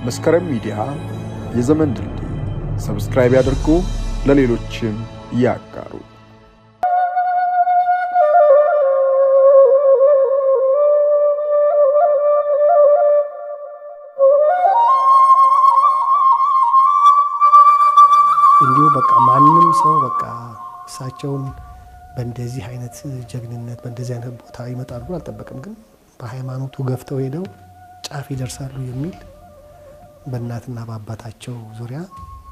መስከረም ሚዲያ የዘመን ድልድይ subscribe ያድርጉ፣ ለሌሎችም ያጋሩ። እንዲሁ በቃ ማንም ሰው በቃ እሳቸውን በእንደዚህ አይነት ጀግንነት በእንደዚህ አይነት ቦታ ይመጣሉ ብሎ አልጠበቅም። ግን በሃይማኖቱ ገፍተው ሄደው ጫፍ ይደርሳሉ የሚል በእናትና በአባታቸው ዙሪያ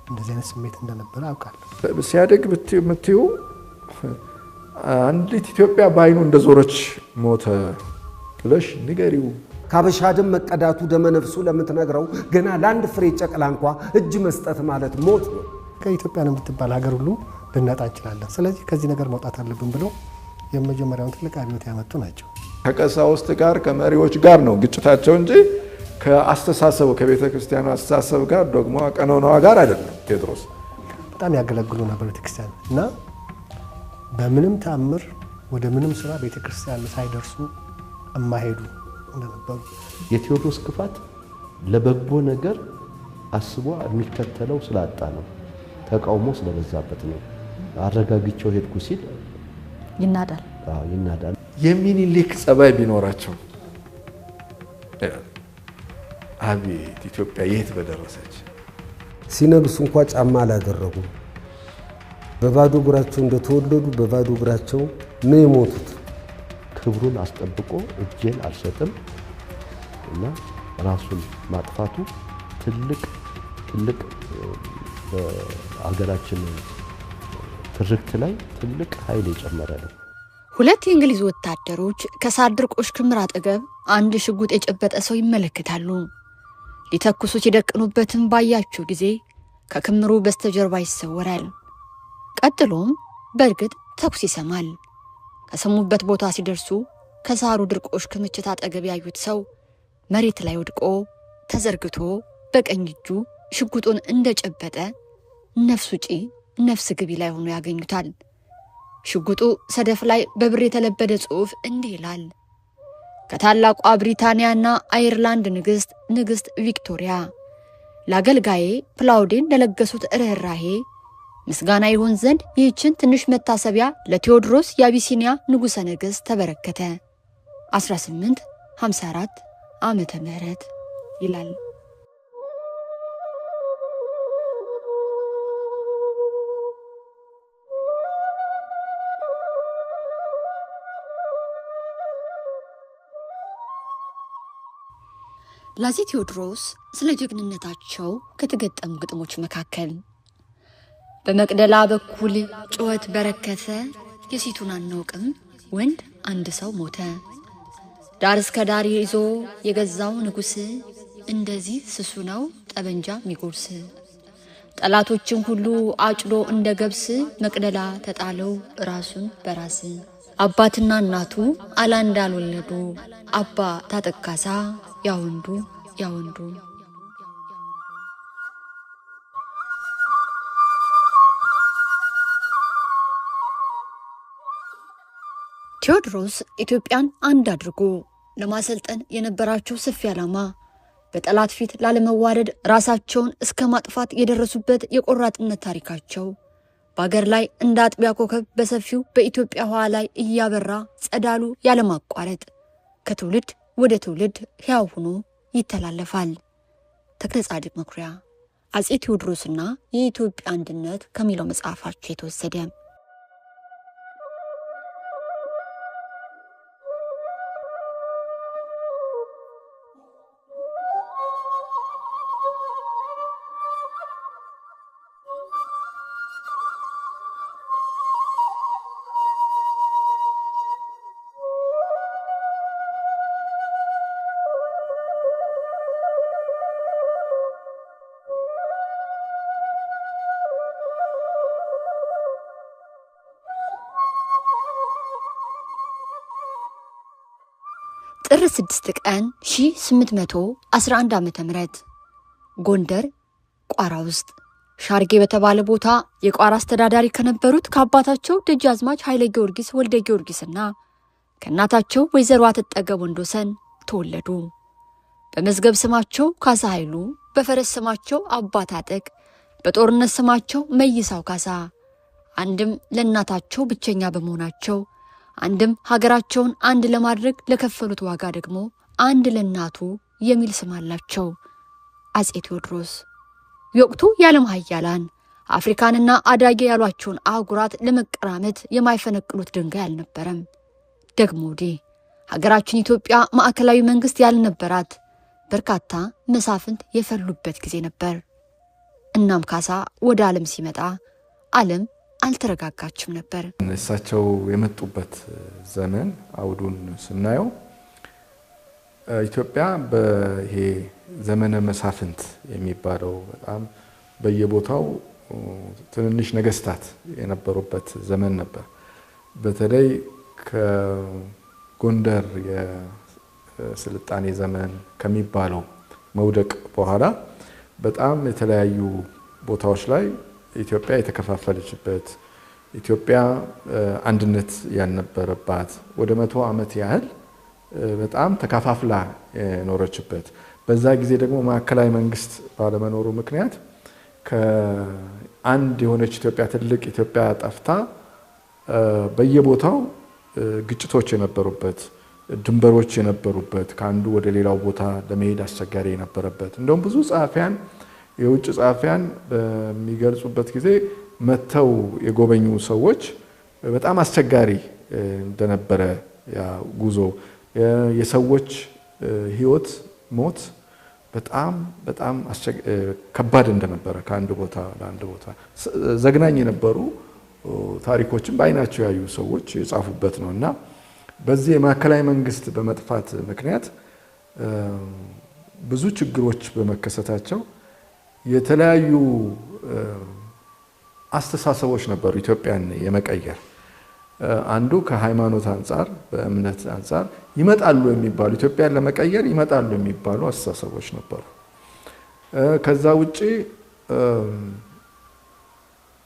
እንደዚህ አይነት ስሜት እንደነበረ አውቃለሁ። ሲያድግ የምትዩ አንዲት ኢትዮጵያ በአይኑ እንደዞረች ሞተ ብለሽ ንገሪው። ካበሻ ደም መቀዳቱ ደመ ነፍሱ ለምትነግረው ገና ለአንድ ፍሬ ጨቅላ እንኳ እጅ መስጠት ማለት ሞት ነው። ከኢትዮጵያ ነው የምትባል ሀገር ሁሉ ልናጣ እንችላለን። ስለዚህ ከዚህ ነገር መውጣት አለብን ብለው የመጀመሪያውን ትልቅ አብዮት ያመጡ ናቸው። ከቀሳውስት ጋር ከመሪዎች ጋር ነው ግጭታቸው እንጂ ከአስተሳሰቡ ከቤተ ክርስቲያኑ አስተሳሰብ ጋር ደግሞ ቀኖናዋ ጋር አይደለም። ቴዎድሮስ በጣም ያገለግሉ ነበር ቤተክርስቲያን እና በምንም ተአምር ወደ ምንም ስራ ቤተክርስቲያን ሳይደርሱ የማይሄዱ እንደነበሩ። የቴዎድሮስ ክፋት ለበጎ ነገር አስቦ የሚከተለው ስላጣ ነው። ተቃውሞ ስለበዛበት ነው። አረጋግቼው ሄድኩ ሲል ይናዳል። አዎ ይናዳል። የሚኒሊክ ጸባይ ቢኖራቸው አቤት ኢትዮጵያ የት በደረሰች። ሲነግሱ እንኳ ጫማ አላደረጉም። በባዶ እግራቸው እንደተወለዱ በባዶ እግራቸው ነው የሞቱት። ክብሩን አስጠብቆ እጄን አልሰጥም እና ራሱን ማጥፋቱ ትልቅ ትልቅ በሀገራችን ትርክት ላይ ትልቅ ኃይል የጨመረ ነው። ሁለት የእንግሊዝ ወታደሮች ከሳር ድርቆሽ ክምር አጠገብ አንድ ሽጉጥ የጨበጠ ሰው ይመለከታሉ። ሊተኩሱት የደቀኑበትን ባያቸው ጊዜ ከክምሩ በስተጀርባ ይሰወራል። ቀጥሎም በእርግጥ ተኩስ ይሰማል። ከሰሙበት ቦታ ሲደርሱ ከሳሩ ድርቆሽ ክምችት አጠገብ ያዩት ሰው መሬት ላይ ወድቆ ተዘርግቶ በቀኝ እጁ ሽጉጡን እንደጨበጠ ነፍስ ውጪ ነፍስ ግቢ ላይ ሆኖ ያገኙታል። ሽጉጡ ሰደፍ ላይ በብር የተለበደ ጽሑፍ እንዲህ ይላል። ከታላቋ ብሪታንያና አየርላንድ ንግሥት ንግሥት ቪክቶሪያ ለአገልጋዬ ፕላውዴን ለለገሱት ርኅራሄ ምስጋና ይሆን ዘንድ ይህችን ትንሽ መታሰቢያ ለቴዎድሮስ የአቢሲኒያ ንጉሠ ነገሥት ተበረከተ 1854 ዓመተ ምህረት ይላል። ለአፄ ቴዎድሮስ ስለ ጀግንነታቸው ከተገጠሙ ግጥሞች መካከል በመቅደላ በኩል ጩኸት በረከተ፣ የሴቱን አናውቅም ወንድ አንድ ሰው ሞተ፣ ዳር እስከ ዳር ይዞ የገዛው ንጉሥ እንደዚህ ስሱ ነው ጠበንጃ ሚጎርስ፣ ጠላቶችን ሁሉ አጭዶ እንደ ገብስ፣ መቅደላ ተጣለው ራሱን በራስ፣ አባትና እናቱ አላ እንዳልወለዱ አባ ታጠቅ ካሳ ያወንዱ ያወንዱ። ቴዎድሮስ ኢትዮጵያን አንድ አድርጎ ለማሰልጠን የነበራቸው ሰፊ ዓላማ በጠላት ፊት ላለመዋረድ ራሳቸውን እስከ ማጥፋት የደረሱበት የቆራጥነት ታሪካቸው በአገር ላይ እንደ አጥቢያ ኮከብ በሰፊው በኢትዮጵያ ውሃ ላይ እያበራ ጸዳሉ ያለማቋረጥ ከትውልድ ወደ ትውልድ ሕያው ሆኖ ይተላለፋል። ተክለ ጻድቅ መኩሪያ አፄ ቴዎድሮስና የኢትዮጵያ አንድነት ከሚለው መጽሐፋቸው የተወሰደ። ጥር 6 ቀን 1811 ዓመተ ምህረት ጎንደር ቋራ ውስጥ ሻርጌ በተባለ ቦታ የቋራ አስተዳዳሪ ከነበሩት ከአባታቸው ደጃዝማች ኃይለ ጊዮርጊስ ወልደ ጊዮርጊስና ከእናታቸው ወይዘሮ አትጠገብ ወንዶሰን ተወለዱ። በመዝገብ ስማቸው ካሳ ኃይሉ በፈረስ ስማቸው አባ ታጠቅ፣ በጦርነት ስማቸው መይሳው ካሳ፣ አንድም ለእናታቸው ብቸኛ በመሆናቸው፣ አንድም ሀገራቸውን አንድ ለማድረግ ለከፈሉት ዋጋ ደግሞ አንድ ለእናቱ የሚል ስም አላቸው። አፄ ቴዎድሮስ የወቅቱ የዓለም ሀያላን አፍሪካንና አዳጊ ያሏቸውን አህጉራት ለመቀራመት የማይፈነቅሉት ድንጋይ አልነበረም። ደግሞ ወዲህ ሀገራችን ኢትዮጵያ ማዕከላዊ መንግስት ያልነበራት፣ በርካታ መሳፍንት የፈሉበት ጊዜ ነበር። እናም ካሳ ወደ ዓለም ሲመጣ ዓለም አልተረጋጋችም ነበር። እሳቸው የመጡበት ዘመን አውዱን ስናየው ኢትዮጵያ በይሄ ዘመነ መሳፍንት የሚባለው፣ በጣም በየቦታው ትንንሽ ነገስታት የነበሩበት ዘመን ነበር። በተለይ ከጎንደር የስልጣኔ ዘመን ከሚባለው መውደቅ በኋላ በጣም የተለያዩ ቦታዎች ላይ ኢትዮጵያ የተከፋፈለችበት፣ ኢትዮጵያ አንድነት ያልነበረባት፣ ወደ 100 ዓመት ያህል በጣም ተከፋፍላ የኖረችበት፣ በዛ ጊዜ ደግሞ ማዕከላዊ መንግስት ባለመኖሩ ምክንያት ከአንድ የሆነች ኢትዮጵያ፣ ትልቅ ኢትዮጵያ ጠፍታ በየቦታው ግጭቶች የነበሩበት፣ ድንበሮች የነበሩበት፣ ከአንዱ ወደ ሌላው ቦታ ለመሄድ አስቸጋሪ የነበረበት፣ እንደውም ብዙ ጸሐፊያን፣ የውጭ ጸሐፊያን በሚገልጹበት ጊዜ መጥተው የጎበኙ ሰዎች በጣም አስቸጋሪ እንደነበረ፣ ያ ጉዞ፣ የሰዎች ሕይወት፣ ሞት በጣም በጣም ከባድ እንደነበረ፣ ከአንድ ቦታ ለአንድ ቦታ ዘግናኝ የነበሩ ታሪኮችን በአይናቸው ያዩ ሰዎች የጻፉበት ነው። እና በዚህ የማዕከላዊ መንግስት በመጥፋት ምክንያት ብዙ ችግሮች በመከሰታቸው የተለያዩ አስተሳሰቦች ነበሩ ኢትዮጵያን የመቀየር። አንዱ ከሃይማኖት አንጻር፣ በእምነት አንጻር ይመጣሉ የሚባሉ፣ ኢትዮጵያን ለመቀየር ይመጣሉ የሚባሉ አስተሳሰቦች ነበሩ። ከዛ ውጪ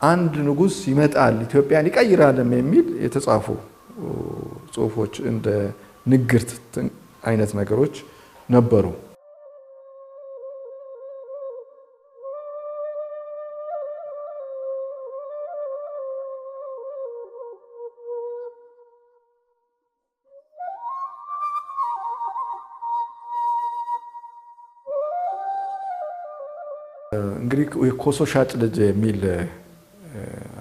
አንድ ንጉስ ይመጣል፣ ኢትዮጵያን ይቀይራልም የሚል የተጻፉ ጽሁፎች፣ እንደ ንግርት አይነት ነገሮች ነበሩ። እንግዲህ የኮሶ ሻጭ ልጅ የሚል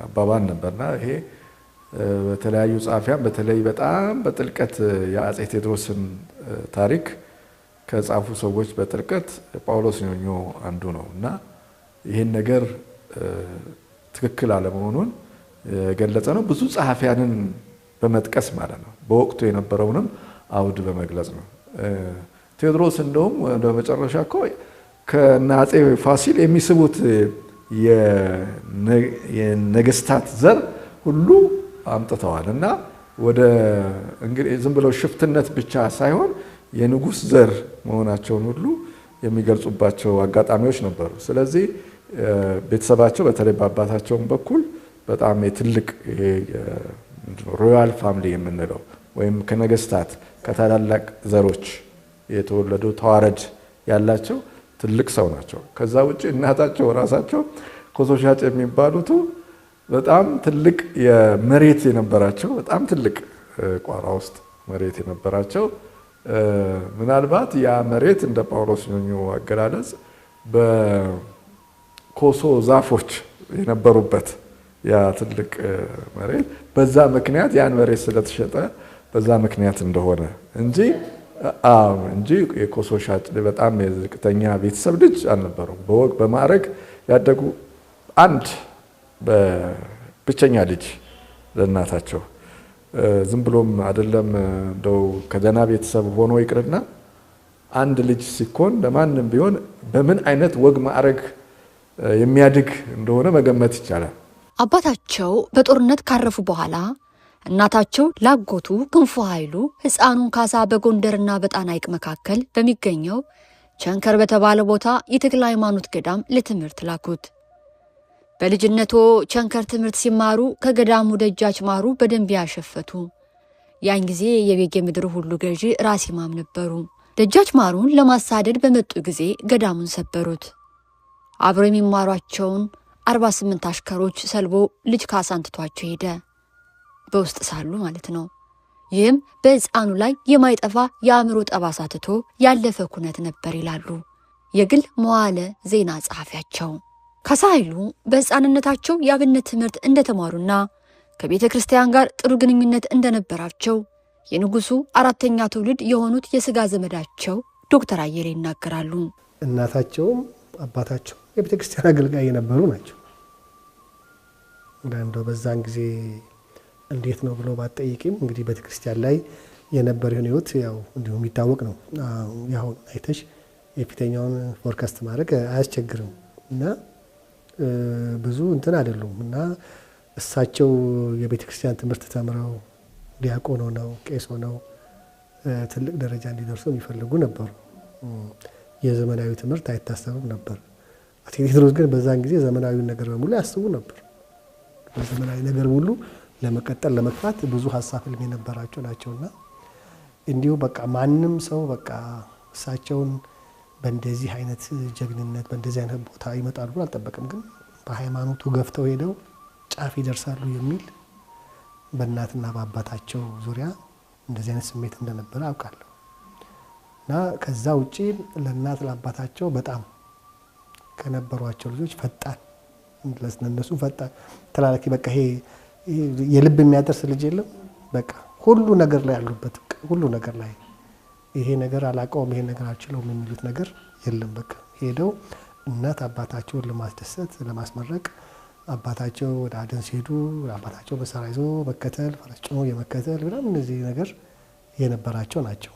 አባባል ነበርና ይሄ በተለያዩ ጸሐፊያን፣ በተለይ በጣም በጥልቀት የአፄ ቴዎድሮስን ታሪክ ከጻፉ ሰዎች በጥልቀት ጳውሎስ ኞኞ አንዱ ነው። እና ይህን ነገር ትክክል አለመሆኑን የገለጸ ነው። ብዙ ጸሐፊያንን በመጥቀስ ማለት ነው። በወቅቱ የነበረውንም አውድ በመግለጽ ነው። ቴዎድሮስ እንደውም ወደ መጨረሻ እኮ ከነ አፄ ፋሲል የሚስቡት የነገስታት ዘር ሁሉ አምጥተዋል። እና ወደ እንግዲህ ዝም ብለው ሽፍትነት ብቻ ሳይሆን የንጉስ ዘር መሆናቸውን ሁሉ የሚገልጹባቸው አጋጣሚዎች ነበሩ። ስለዚህ ቤተሰባቸው በተለይ በአባታቸውም በኩል በጣም የትልቅ royal family የምንለው ወይም ከነገስታት፣ ከታላላቅ ዘሮች የተወለዱ፣ ተዋረድ ያላቸው ትልቅ ሰው ናቸው። ከዛ ውጭ እናታቸው ራሳቸው ኮሶ ሻጭ የሚባሉቱ በጣም ትልቅ የመሬት የነበራቸው፣ በጣም ትልቅ ቋራ ውስጥ መሬት የነበራቸው፣ ምናልባት ያ መሬት እንደ ጳውሎስ ኞኞ አገላለጽ በኮሶ ዛፎች የነበሩበት ያ ትልቅ መሬት፣ በዛ ምክንያት ያን መሬት ስለተሸጠ በዛ ምክንያት እንደሆነ እንጂ የኮሶ ሻጭ፣ በጣም የዝቅተኛ ቤተሰብ ልጅ አልነበሩም። በወግ በማዕረግ ያደጉ፣ አንድ ብቸኛ ልጅ ለእናታቸው። ዝም ብሎም አይደለም፣ እንደው ከደህና ቤተሰብ ሆኖ ይቅርና አንድ ልጅ ሲኮን ለማንም ቢሆን በምን አይነት ወግ ማዕረግ የሚያድግ እንደሆነ መገመት ይቻላል። አባታቸው በጦርነት ካረፉ በኋላ እናታቸው ላጎቱ ክንፉ ኃይሉ ሕፃኑን ካሳ በጎንደርና በጣና ሐይቅ መካከል በሚገኘው ቸንከር በተባለ ቦታ የተክለ ሃይማኖት ገዳም ለትምህርት ላኩት። በልጅነቶ ቸንከር ትምህርት ሲማሩ ከገዳሙ ደጃች ማሩ በደንቢያ ሸፈቱ። ያን ጊዜ የቤጌ ምድር ሁሉ ገዢ ራስ ይማም ነበሩ። ደጃች ማሩን ለማሳደድ በመጡ ጊዜ ገዳሙን ሰበሩት። አብረው የሚማሯቸውን 48 አሽከሮች ሰልቦ ልጅ ካሳን ትቷቸው ሄደ። በውስጥ ሳሉ ማለት ነው። ይህም በሕፃኑ ላይ የማይጠፋ የአእምሮ ጠባሳ ትቶ ያለፈ ኩነት ነበር ይላሉ የግል መዋለ ዜና ጸሐፊያቸው። ካሳ ኃይሉ በሕፃንነታቸው የአብነት ትምህርት እንደተማሩና ከቤተ ክርስቲያን ጋር ጥሩ ግንኙነት እንደነበራቸው የንጉሱ አራተኛ ትውልድ የሆኑት የስጋ ዘመዳቸው ዶክተር አየለ ይናገራሉ። እናታቸውም አባታቸው የቤተ ክርስቲያን አገልጋይ የነበሩ ናቸው። እንደው በዛን ጊዜ እንዴት ነው ብሎ ባትጠይቂም እንግዲህ ቤተ ክርስቲያን ላይ የነበረውን ሕይወት ያው እንዲሁ የሚታወቅ ነው። ያው አይተሽ የፊተኛውን forecast ማድረግ አያስቸግርም እና ብዙ እንትን አይደሉም እና እሳቸው የቤተ ክርስቲያን ትምህርት ተምረው ዲያቆን ሆነው ቄስ ሆነው ትልቅ ደረጃ እንዲደርሱ የሚፈልጉ ነበሩ። የዘመናዊ ትምህርት አይታሰብም ነበር። አፄ ቴዎድሮስ ግን በዛን ጊዜ ዘመናዊውን ነገር በሙሉ ያስቡ ነበር። በዘመናዊ ነገር ሁሉ ለመቀጠል ለመግፋት ብዙ ሀሳብ ህልም የነበራቸው ናቸውና እንዲሁ በቃ ማንም ሰው በቃ እሳቸውን በእንደዚህ አይነት ጀግንነት በእንደዚህ አይነት ቦታ ይመጣሉ ብሎ አልጠበቅም። ግን በሃይማኖቱ ገፍተው ሄደው ጫፍ ይደርሳሉ የሚል በእናትና በአባታቸው ዙሪያ እንደዚህ አይነት ስሜት እንደነበረ አውቃለሁ። እና ከዛ ውጪ ለእናት ለአባታቸው በጣም ከነበሯቸው ልጆች ፈጣን ለእነሱ ፈጣን ተላላኪ በቃ ይሄ የልብ የሚያደርስ ልጅ የለም። በቃ ሁሉ ነገር ላይ ያሉበት ሁሉ ነገር ላይ ይሄ ነገር አላቀውም ይሄ ነገር አልችለውም የሚሉት ነገር የለም። በቃ ሄደው እናት አባታቸውን ለማስደሰት ለማስመረቅ አባታቸው ወደ አደን ሲሄዱ አባታቸው መሳሪያ ይዞ መከተል፣ ፈረስ ጭኖ የመከተል ምናምን እነዚህ ነገር የነበራቸው ናቸው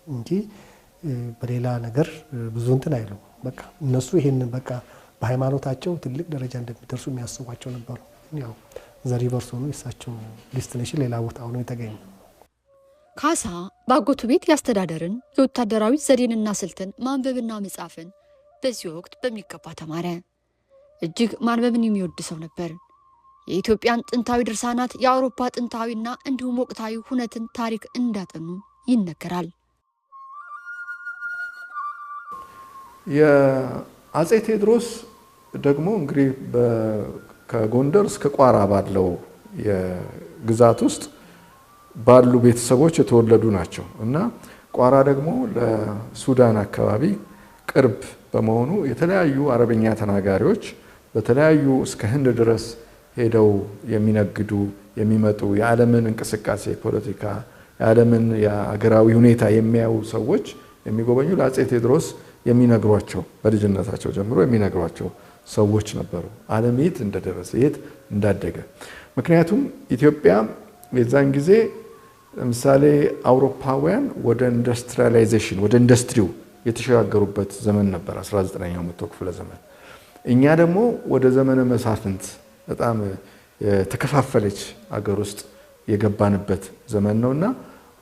እንጂ በሌላ ነገር ብዙ እንትን አይሉም። በቃ እነሱ ይሄንን በቃ በሃይማኖታቸው ትልቅ ደረጃ እንደሚደርሱ የሚያስቧቸው ነበሩ። ያው the reverse ሆኖ የእሳቸው destination ሌላ ቦታ ሆኖ የተገኘ። ካሳ በአጎቱ ቤት ያስተዳደርን የወታደራዊ ዘዴንና ስልትን ማንበብና መጻፍን በዚህ ወቅት በሚገባ ተማረ። እጅግ ማንበብን የሚወድ ሰው ነበር። የኢትዮጵያን ጥንታዊ ድርሳናት፣ የአውሮፓ ጥንታዊና እንዲሁም ወቅታዊ ሁነትን ታሪክ እንዳጠኑ ይነገራል። የአፄ ቴዎድሮስ ደግሞ እንግዲህ ከጎንደር እስከ ቋራ ባለው የግዛት ውስጥ ባሉ ቤተሰቦች የተወለዱ ናቸው እና ቋራ ደግሞ ለሱዳን አካባቢ ቅርብ በመሆኑ የተለያዩ አረብኛ ተናጋሪዎች በተለያዩ እስከ ህንድ ድረስ ሄደው የሚነግዱ የሚመጡ የዓለምን እንቅስቃሴ ፖለቲካ፣ የዓለምን የአገራዊ ሁኔታ የሚያዩ ሰዎች የሚጎበኙ ለአፄ ቴዎድሮስ የሚነግሯቸው በልጅነታቸው ጀምሮ የሚነግሯቸው ሰዎች ነበሩ። ዓለም የት እንደደረሰ የት እንዳደገ። ምክንያቱም ኢትዮጵያ የዛን ጊዜ ለምሳሌ አውሮፓውያን ወደ industrialization ወደ ኢንዱስትሪው የተሸጋገሩበት ዘመን ነበር፣ 19ኛው መቶ ክፍለ ዘመን። እኛ ደግሞ ወደ ዘመነ መሳፍንት በጣም የተከፋፈለች አገር ውስጥ የገባንበት ዘመን ነውና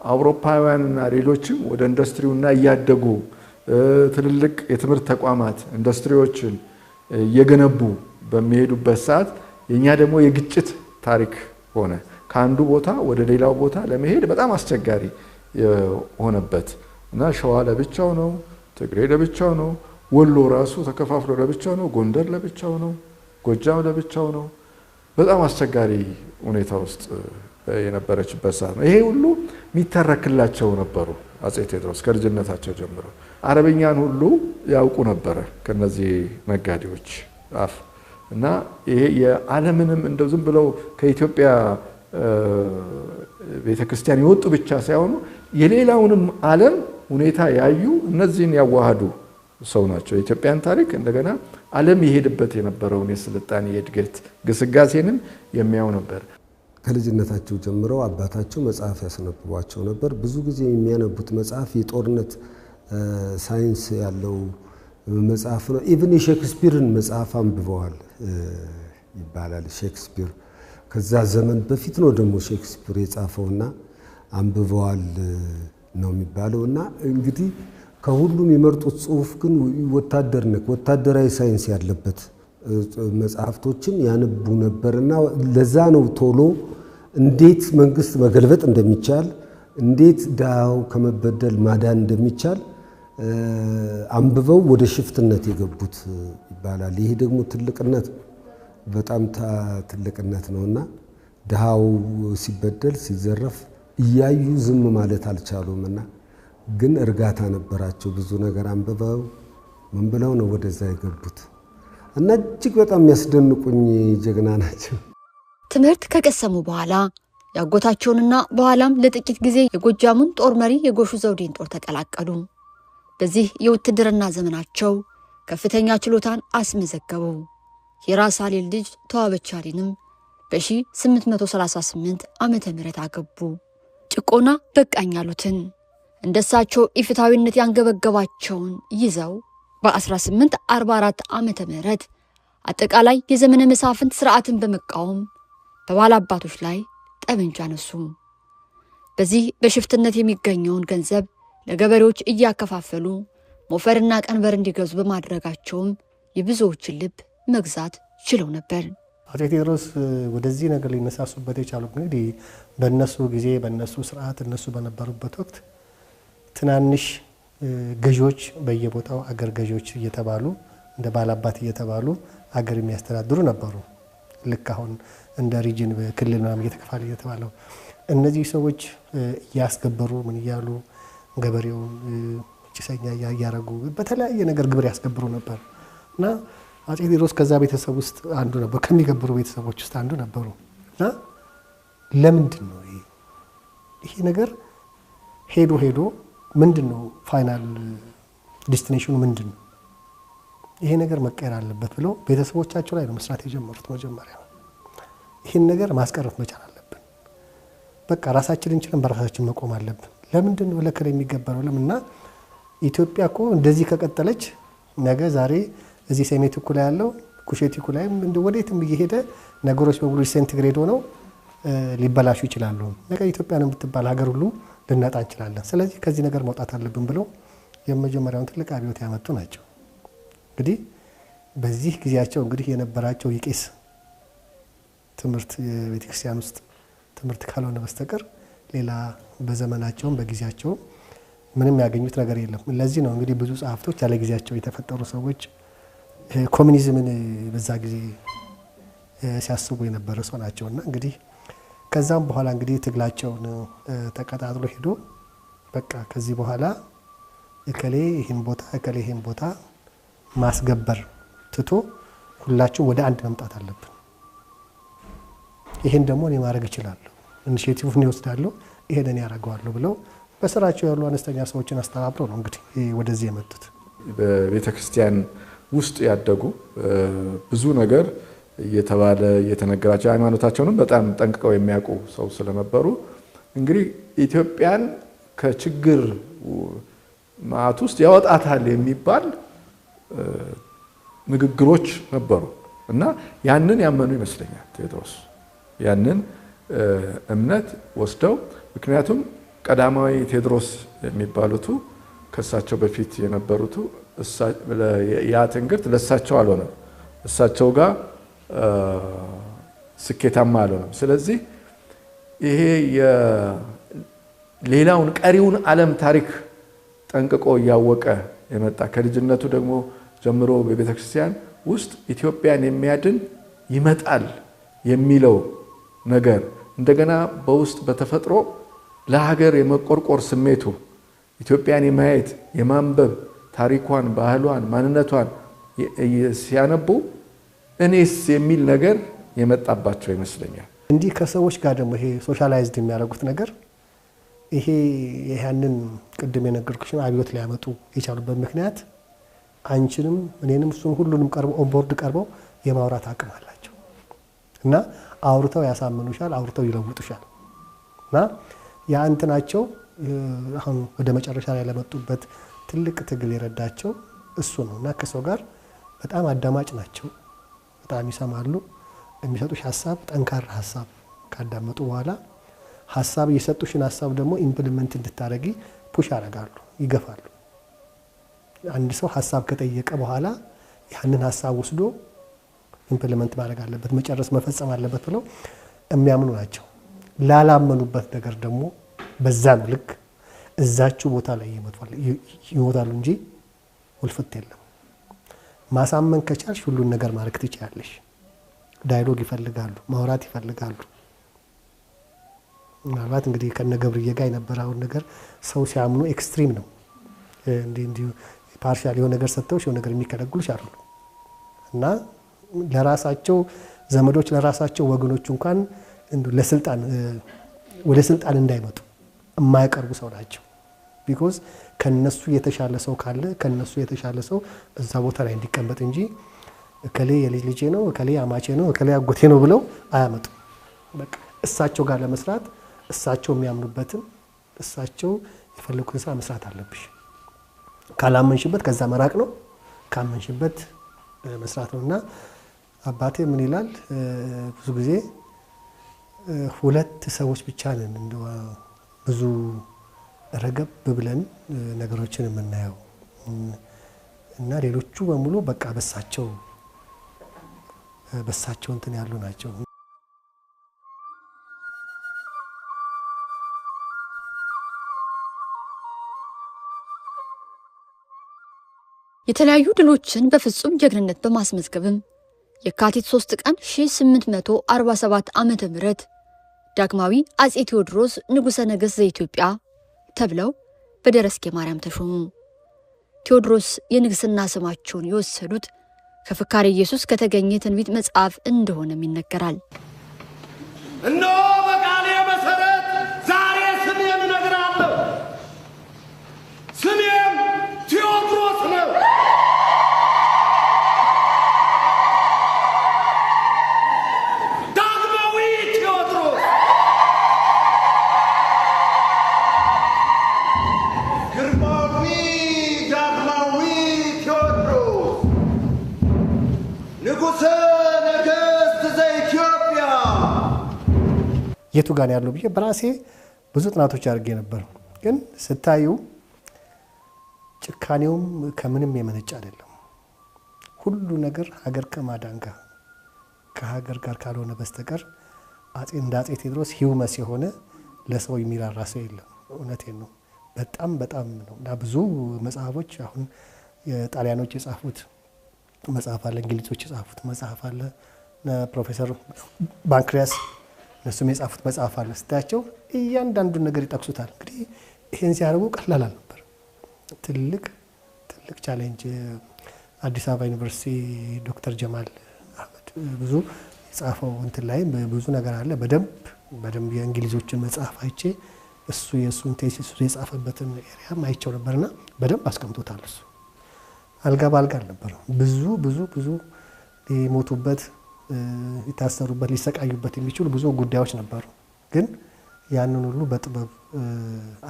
አውሮፓውያንና ሌሎችም ወደ ኢንዱስትሪውና እያደጉ ትልልቅ የትምህርት ተቋማት ኢንዱስትሪዎችን እየገነቡ በሚሄዱበት ሰዓት የኛ ደግሞ የግጭት ታሪክ ሆነ። ከአንዱ ቦታ ወደ ሌላው ቦታ ለመሄድ በጣም አስቸጋሪ የሆነበት እና ሸዋ ለብቻው ነው፣ ትግሬ ለብቻው ነው፣ ወሎ ራሱ ተከፋፍሎ ለብቻው ነው፣ ጎንደር ለብቻው ነው፣ ጎጃም ለብቻው ነው። በጣም አስቸጋሪ ሁኔታ ውስጥ የነበረችበት ሰዓት ነው። ይሄ ሁሉ የሚተረክላቸው ነበሩ አፄ ቴዎድሮስ ከልጅነታቸው ጀምሮ። አረብኛን ሁሉ ያውቁ ነበረ ከነዚህ ነጋዴዎች አፍ እና ይሄ የዓለምንም እንደው ዝም ብለው ከኢትዮጵያ ቤተክርስቲያን የወጡ ብቻ ሳይሆኑ የሌላውንም ዓለም ሁኔታ ያዩ እነዚህን ያዋሃዱ ሰው ናቸው። የኢትዮጵያን ታሪክ እንደገና ዓለም የሄድበት የነበረውን የስልጣኔ የእድገት ግስጋሴንም የሚያው ነበር። ከልጅነታቸው ጀምረው አባታቸው መጽሐፍ ያስነብቧቸው ነበር። ብዙ ጊዜ የሚያነቡት መጽሐፍ የጦርነት ሳይንስ ያለው መጽሐፍ ነው። Even የሼክስፒርን መጽሐፍ አንብበዋል ይባላል። ሼክስፒር ከዛ ዘመን በፊት ነው ደግሞ ሼክስፒር የጻፈውና አንብበዋል ነው የሚባለው። እና እንግዲህ ከሁሉም የመርጡት ጽሁፍ ግን ወታደር ነክ ወታደራዊ ሳይንስ ያለበት መጽሐፍቶችን ያነቡ ነበርና ለዛ ነው ቶሎ እንዴት መንግስት መገልበጥ እንደሚቻል፣ እንዴት ድሃው ከመበደል ማዳን እንደሚቻል አንብበው ወደ ሽፍትነት የገቡት ይባላል። ይሄ ደግሞ ትልቅነት በጣም ትልቅነት ነውና ድሃው ሲበደል ሲዘረፍ እያዩ ዝም ማለት አልቻሉምና ግን እርጋታ ነበራቸው። ብዙ ነገር አንብበው ምን ብለው ነው ወደዛ የገቡት እና እጅግ በጣም የሚያስደንቁኝ ጀግና ናቸው። ትምህርት ከቀሰሙ በኋላ ያጎታቸውንና በኋላም ለጥቂት ጊዜ የጎጃሙን ጦር መሪ የጎሹ ዘውዴን ጦር ተቀላቀሉ። በዚህ የውትድርና ዘመናቸው ከፍተኛ ችሎታን አስመዘገቡ። የራስ አሊን ልጅ ተዋበች አሊንም በ1838 ዓመተ ምህረት አገቡ። ጭቆና በቃኝ ያሉትን እንደሳቸው ኢፍትሐዊነት ያንገበገባቸውን ይዘው በ1844 ዓመተ ምህረት አጠቃላይ የዘመነ መሳፍንት ስርዓትን በመቃወም በባላባቶች ላይ ጠመንጃ አነሱ። በዚህ በሽፍትነት የሚገኘውን ገንዘብ ለገበሬዎች እያከፋፈሉ ሞፈርና ቀንበር እንዲገዙ በማድረጋቸውም የብዙዎችን ልብ መግዛት ችለው ነበር። አፄ ቴዎድሮስ ወደዚህ ነገር ሊነሳሱበት የቻሉት እንግዲህ በእነሱ ጊዜ በእነሱ ስርዓት እነሱ በነበሩበት ወቅት ትናንሽ ገዢዎች በየቦታው አገር ገዢዎች እየተባሉ እንደ ባላባት እየተባሉ አገር የሚያስተዳድሩ ነበሩ። ልክ አሁን እንደ region በክልል ምናምን እየተከፋለ እየተባለው እነዚህ ሰዎች እያስገበሩ ምን እያሉ ገበሬውን ጭሰኛ እያረጉ በተለያየ ነገር ግብር ያስገብሩ ነበር እና አፄ ቴዎድሮስ ከዛ ቤተሰብ ውስጥ አንዱ ነበሩ፣ ከሚገብሩ ቤተሰቦች ውስጥ አንዱ ነበሩ። እና ለምንድን ነው ይሄ ነገር ሄዶ ሄዶ ምንድን ነው final destination ኑ ምንድን ነው? ይሄ ነገር መቀየር አለበት ብለው ቤተሰቦቻቸው ላይ ነው መስራት የጀመሩት። መጀመሪያ ይሄን ነገር ማስቀረት መቻል አለብን፣ በቃ ራሳችንን ችለን በራሳችን መቆም አለብን። ለምንድን ነው ለከለ የሚገበረው? ለምንና ኢትዮጵያ እኮ እንደዚህ ከቀጠለች ነገ ዛሬ እዚህ ሴሜቲኩ ላይ ያለው ኩሼቲኩ ላይም እንደ ወዴትም እየሄደ ነገሮች በሙሉ disintegrate ሆነው ሊበላሹ ይችላሉ። ነገ ኢትዮጵያን የምትባል ሀገር ሁሉ ልናጣ እንችላለን። ስለዚህ ከዚህ ነገር መውጣት አለብን ብለው የመጀመሪያውን ትልቅ አብዮት ያመጡ ናቸው። እንግዲህ በዚህ ጊዜያቸው እንግዲህ የነበራቸው የቄስ ትምህርት የቤተክርስቲያን ውስጥ ትምህርት ካልሆነ በስተቀር ሌላ በዘመናቸውም በጊዜያቸው ምንም ያገኙት ነገር የለም። ለዚህ ነው እንግዲህ ብዙ ጸሐፍቶች ያለ ጊዜያቸው የተፈጠሩ ሰዎች ኮሚኒዝምን በዛ ጊዜ ሲያስቡ የነበረ ሰው ናቸውና እንግዲህ ከዛም በኋላ እንግዲህ ትግላቸውን ተቀጣጥሎ ሄዶ በቃ ከዚህ በኋላ እከሌ ይሄን ቦታ እከሌ ይሄን ቦታ ማስገበር ትቶ ሁላችሁም ወደ አንድ መምጣት አለብን። ይሄን ደግሞ እኔ ማድረግ እችላለሁ፣ initiative ን እወስዳለሁ፣ ይሄን እኔ አደርገዋለሁ ብለው በስራቸው ያሉ አነስተኛ ሰዎችን አስተባብረው ነው እንግዲህ ወደዚህ የመጡት። በቤተክርስቲያን ውስጥ ያደጉ ብዙ ነገር እየተባለ እየተነገራቸው ሃይማኖታቸውንም በጣም ጠንቅቀው የሚያውቁ ሰው ስለነበሩ እንግዲህ ኢትዮጵያን ከችግር ማዕት ውስጥ ያወጣታል የሚባል ንግግሮች ነበሩ እና ያንን ያመኑ ይመስለኛል ቴዎድሮስ ያንን እምነት ወስደው። ምክንያቱም ቀዳማዊ ቴዎድሮስ የሚባሉት ከሳቸው በፊት የነበሩት ያ ትንግርት ለሳቸው አልሆነም፣ እሳቸው ጋር ስኬታማ አልሆነም። ስለዚህ ይሄ የሌላውን ቀሪውን ዓለም ታሪክ ጠንቅቆ እያወቀ የመጣ ከልጅነቱ ደግሞ ጀምሮ በቤተክርስቲያን ውስጥ ኢትዮጵያን የሚያድን ይመጣል የሚለው ነገር እንደገና በውስጥ በተፈጥሮ ለሀገር የመቆርቆር ስሜቱ ኢትዮጵያን የማየት የማንበብ ታሪኳን፣ ባህሏን፣ ማንነቷን ሲያነቡ እኔስ የሚል ነገር የመጣባቸው ይመስለኛል። እንዲህ ከሰዎች ጋር ደግሞ ይሄ socialized የሚያደርጉት ነገር ይሄ ያንን ቅድም የነገርኩሽን አብዮት ሊያመጡ የቻሉበት ምክንያት አንቺንም እኔንም እሱን ሁሉንም ቀርበው onboard ቀርበው የማውራት አቅም አላቸው እና አውርተው ያሳምኑሻል፣ አውርተው ይለውጡሻል። እና ያ እንትናቸው አሁን ወደ መጨረሻ ላይ ለመጡበት ትልቅ ትግል የረዳቸው እሱ ነው። እና ከሰው ጋር በጣም አዳማጭ ናቸው፣ በጣም ይሰማሉ። የሚሰጡሽ ሀሳብ ጠንካራ ሀሳብ ካዳመጡ በኋላ ሀሳብ የሰጡሽን ሀሳብ ደግሞ implement እንድታረጊ push ያደርጋሉ፣ ይገፋሉ። አንድ ሰው ሀሳብ ከጠየቀ በኋላ ያንን ሀሳብ ወስዶ implement ማድረግ አለበት፣ መጨረስ መፈጸም አለበት ብለው የሚያምኑ ናቸው። ላላመኑበት ነገር ደግሞ በዛ ነው ልክ እዛችሁ ቦታ ላይ ይሞታሉ እንጂ ውልፍት የለም። ማሳመን ከቻልሽ ሁሉን ነገር ማድረግ ትችያለሽ። Dialogue ይፈልጋሉ፣ ማውራት ይፈልጋሉ። ምናልባት እንግዲህ ከነ ገብርዬ ጋር የነበረውን ነገር ሰው ሲያምኑ extreme ነው። እንዲህ partial የሆነ ነገር ሰጥተውሽ የሆነ ነገር የሚከለክሉሽ አይደሉም። እና ለራሳቸው ዘመዶች ለራሳቸው ወገኖች እንኳን ለስልጣን ወደ ስልጣን እንዳይመጡ የማያቀርቡ ሰው ናቸው። Because ከነሱ የተሻለ ሰው ካለ ከነሱ የተሻለ ሰው እዛ ቦታ ላይ እንዲቀመጥ እንጂ እከሌ የልጅ ልጄ ነው፣ እከሌ አማቼ ነው፣ እከሌ አጎቴ ነው ብለው አያመጡም። በቃ እሳቸው ጋር ለመስራት እሳቸው የሚያምኑበትን እሳቸው የፈለጉትን ስራ መስራት አለብሽ። ካላመንሽበት ከዛ መራቅ ነው፣ ካመንሽበት መስራት ነው። እና አባቴ ምን ይላል ብዙ ጊዜ ሁለት ሰዎች ብቻ ነን እንደው ብዙ ረገብ ብለን ነገሮችን የምናየው እና ሌሎቹ በሙሉ በቃ በሳቸው እንትን ያሉ ናቸው። የተለያዩ ድሎችን በፍጹም ጀግንነት በማስመዝገብም የካቲት 3 ቀን 1847 ዓመተ ምህረት ዳግማዊ አፄ ቴዎድሮስ ንጉሠ ነገሥት ዘኢትዮጵያ ተብለው በደረስጌ ማርያም ተሾሙ። ቴዎድሮስ የንግስና ስማቸውን የወሰዱት ከፍካሬ ኢየሱስ ከተገኘ ትንቢት መጽሐፍ እንደሆነም ይነገራል። እነሆ በቃሌ መሰረት ዛሬ ስሜን እነግራለሁ፣ ስሜም ቴዎድሮስ ነው። ዳግማዊ ቴዎድሮስ። ግርማዊ ዳግማዊ ቴዎድሮስ ንጉሠ ነገሥት ዘኢትዮጵያ። የቱ ጋር ያለው ብዬ በራሴ ብዙ ጥናቶች አድርጌ ነበር። ግን ስታዩ ጭካኔውም ከምንም የመነጨ አይደለም። ሁሉ ነገር ሀገር ከማዳን ጋር ከሀገር ጋር ካልሆነ በስተቀር እንደ አፄ ቴዎድሮስ ሂውመስ የሆነ ለሰው የሚራራ ሰው የለም። እውነቴን ነው። በጣም በጣም ነው። እና ብዙ መጽሐፎች አሁን የጣሊያኖች የጻፉት መጽሐፍ አለ፣ እንግሊዞች የጻፉት መጽሐፍ አለ፣ ፕሮፌሰር ባንክሪያስ እነሱም የጻፉት መጽሐፍ አለ። ስታያቸው እያንዳንዱን ነገር ይጠቅሱታል። እንግዲህ ይሄን ሲያደርጉ ቀላል አልነበር። ትልቅ ትልቅ challenge። አዲስ አበባ ዩኒቨርሲቲ ዶክተር ጀማል አህመድ ብዙ የጻፈው እንትን ላይ ብዙ ነገር አለ። በደንብ የእንግሊዞችን መጽሐፍ አይቼ እሱ የእሱን thesis የጻፈበትን area ም አይቼው ነበርና በደንብ አስቀምጦታል። እሱ አልጋ በአልጋ አልነበረም። ብዙ ብዙ ብዙ ሊሞቱበት፣ ሊታሰሩበት፣ ሊሰቃዩበት የሚችሉ ብዙ ጉዳዮች ነበሩ። ግን ያንን ሁሉ በጥበብ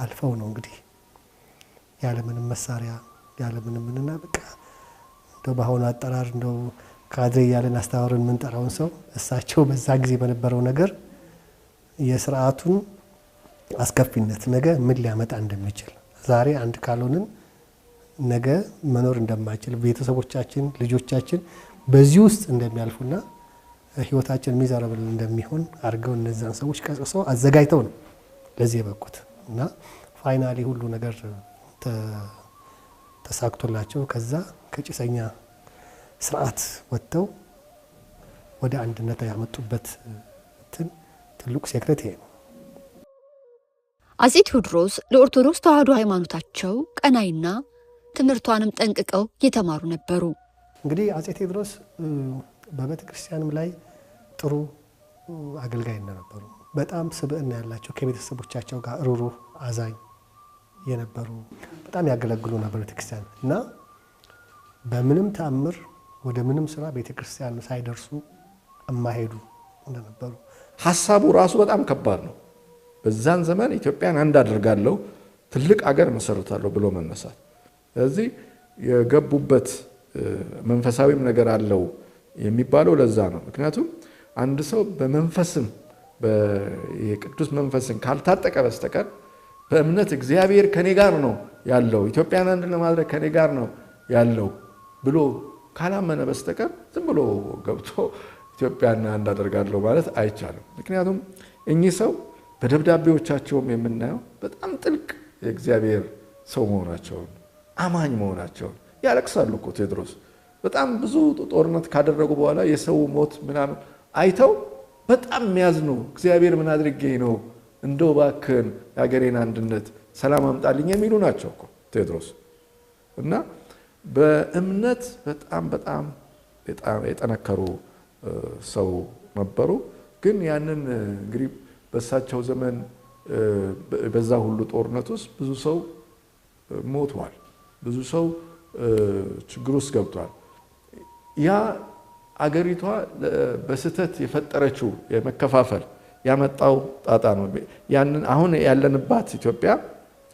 አልፈው ነው እንግዲህ ያለምንም መሳሪያ ያለምንም ምንና በቃ እንደው በአሁኑ አጠራር እንደው ካድሬ እያለን አስተባብረን የምንጠራውን ሰው እሳቸው በዛ ጊዜ በነበረው ነገር የስርዓቱን አስከፊነት ነገ ምን ሊያመጣ እንደሚችል ዛሬ አንድ ካልሆንን ነገ መኖር እንደማይችል ቤተሰቦቻችን፣ ልጆቻችን በዚህ ውስጥ እንደሚያልፉና ህይወታችን miserable እንደሚሆን አድርገው እነዛን ሰዎች ቀስቅሰው አዘጋጅተው ነው ለዚህ የበቁት። እና finally ሁሉ ነገር ተሳክቶላቸው ከዛ ከጭሰኛ ስርዓት ወጥተው ወደ አንድነት ያመጡበት እንትን ትልቁ secret ይሄ ነው። አፄ ቴዎድሮስ ለኦርቶዶክስ ተዋሕዶ ሃይማኖታቸው ቀናይና ትምህርቷንም ጠንቅቀው የተማሩ ነበሩ። እንግዲህ አፄ ቴዎድሮስ በቤተ ክርስቲያንም ላይ ጥሩ አገልጋይ እንደነበሩ፣ በጣም ስብዕና ያላቸው፣ ከቤተሰቦቻቸው ጋር ሩሩህ አዛኝ የነበሩ፣ በጣም ያገለግሉ ነበር ቤተክርስቲያን እና በምንም ተአምር ወደ ምንም ስራ ቤተክርስቲያን ሳይደርሱ የማይሄዱ እንደነበሩ። ሐሳቡ ራሱ በጣም ከባድ ነው። በዛን ዘመን ኢትዮጵያን አንድ አድርጋለሁ፣ ትልቅ አገር መሰርታለሁ ብሎ መነሳት። ስለዚህ የገቡበት መንፈሳዊም ነገር አለው የሚባለው ለዛ ነው። ምክንያቱም አንድ ሰው በመንፈስም የቅዱስ መንፈስን ካልታጠቀ በስተቀር በእምነት እግዚአብሔር ከኔ ጋር ነው ያለው፣ ኢትዮጵያን አንድ ለማድረግ ከኔ ጋር ነው ያለው ብሎ ካላመነ በስተቀር ዝም ብሎ ገብቶ ኢትዮጵያን አንድ አደርጋለሁ ማለት አይቻልም። ምክንያቱም እኚህ ሰው በደብዳቤዎቻቸውም የምናየው በጣም ጥልቅ የእግዚአብሔር ሰው መሆናቸውን፣ አማኝ መሆናቸውን። ያለቅሳሉ እኮ ቴዎድሮስ በጣም ብዙ ጦርነት ካደረጉ በኋላ የሰው ሞት ምናምን አይተው በጣም የሚያዝኑ፣ እግዚአብሔር ምን አድርጌ ነው፣ እንደው እባክህን የሀገሬን አንድነት ሰላም አምጣልኝ የሚሉ ናቸው እኮ ቴዎድሮስ። እና በእምነት በጣም በጣም የጠነከሩ ሰው ነበሩ። ግን ያንን እንግዲህ በእሳቸው ዘመን በዛ ሁሉ ጦርነት ውስጥ ብዙ ሰው ሞቷል። ብዙ ሰው ችግር ውስጥ ገብቷል። ያ አገሪቷ በስህተት የፈጠረችው የመከፋፈል ያመጣው ጣጣ ነው። ያንን አሁን ያለንባት ኢትዮጵያ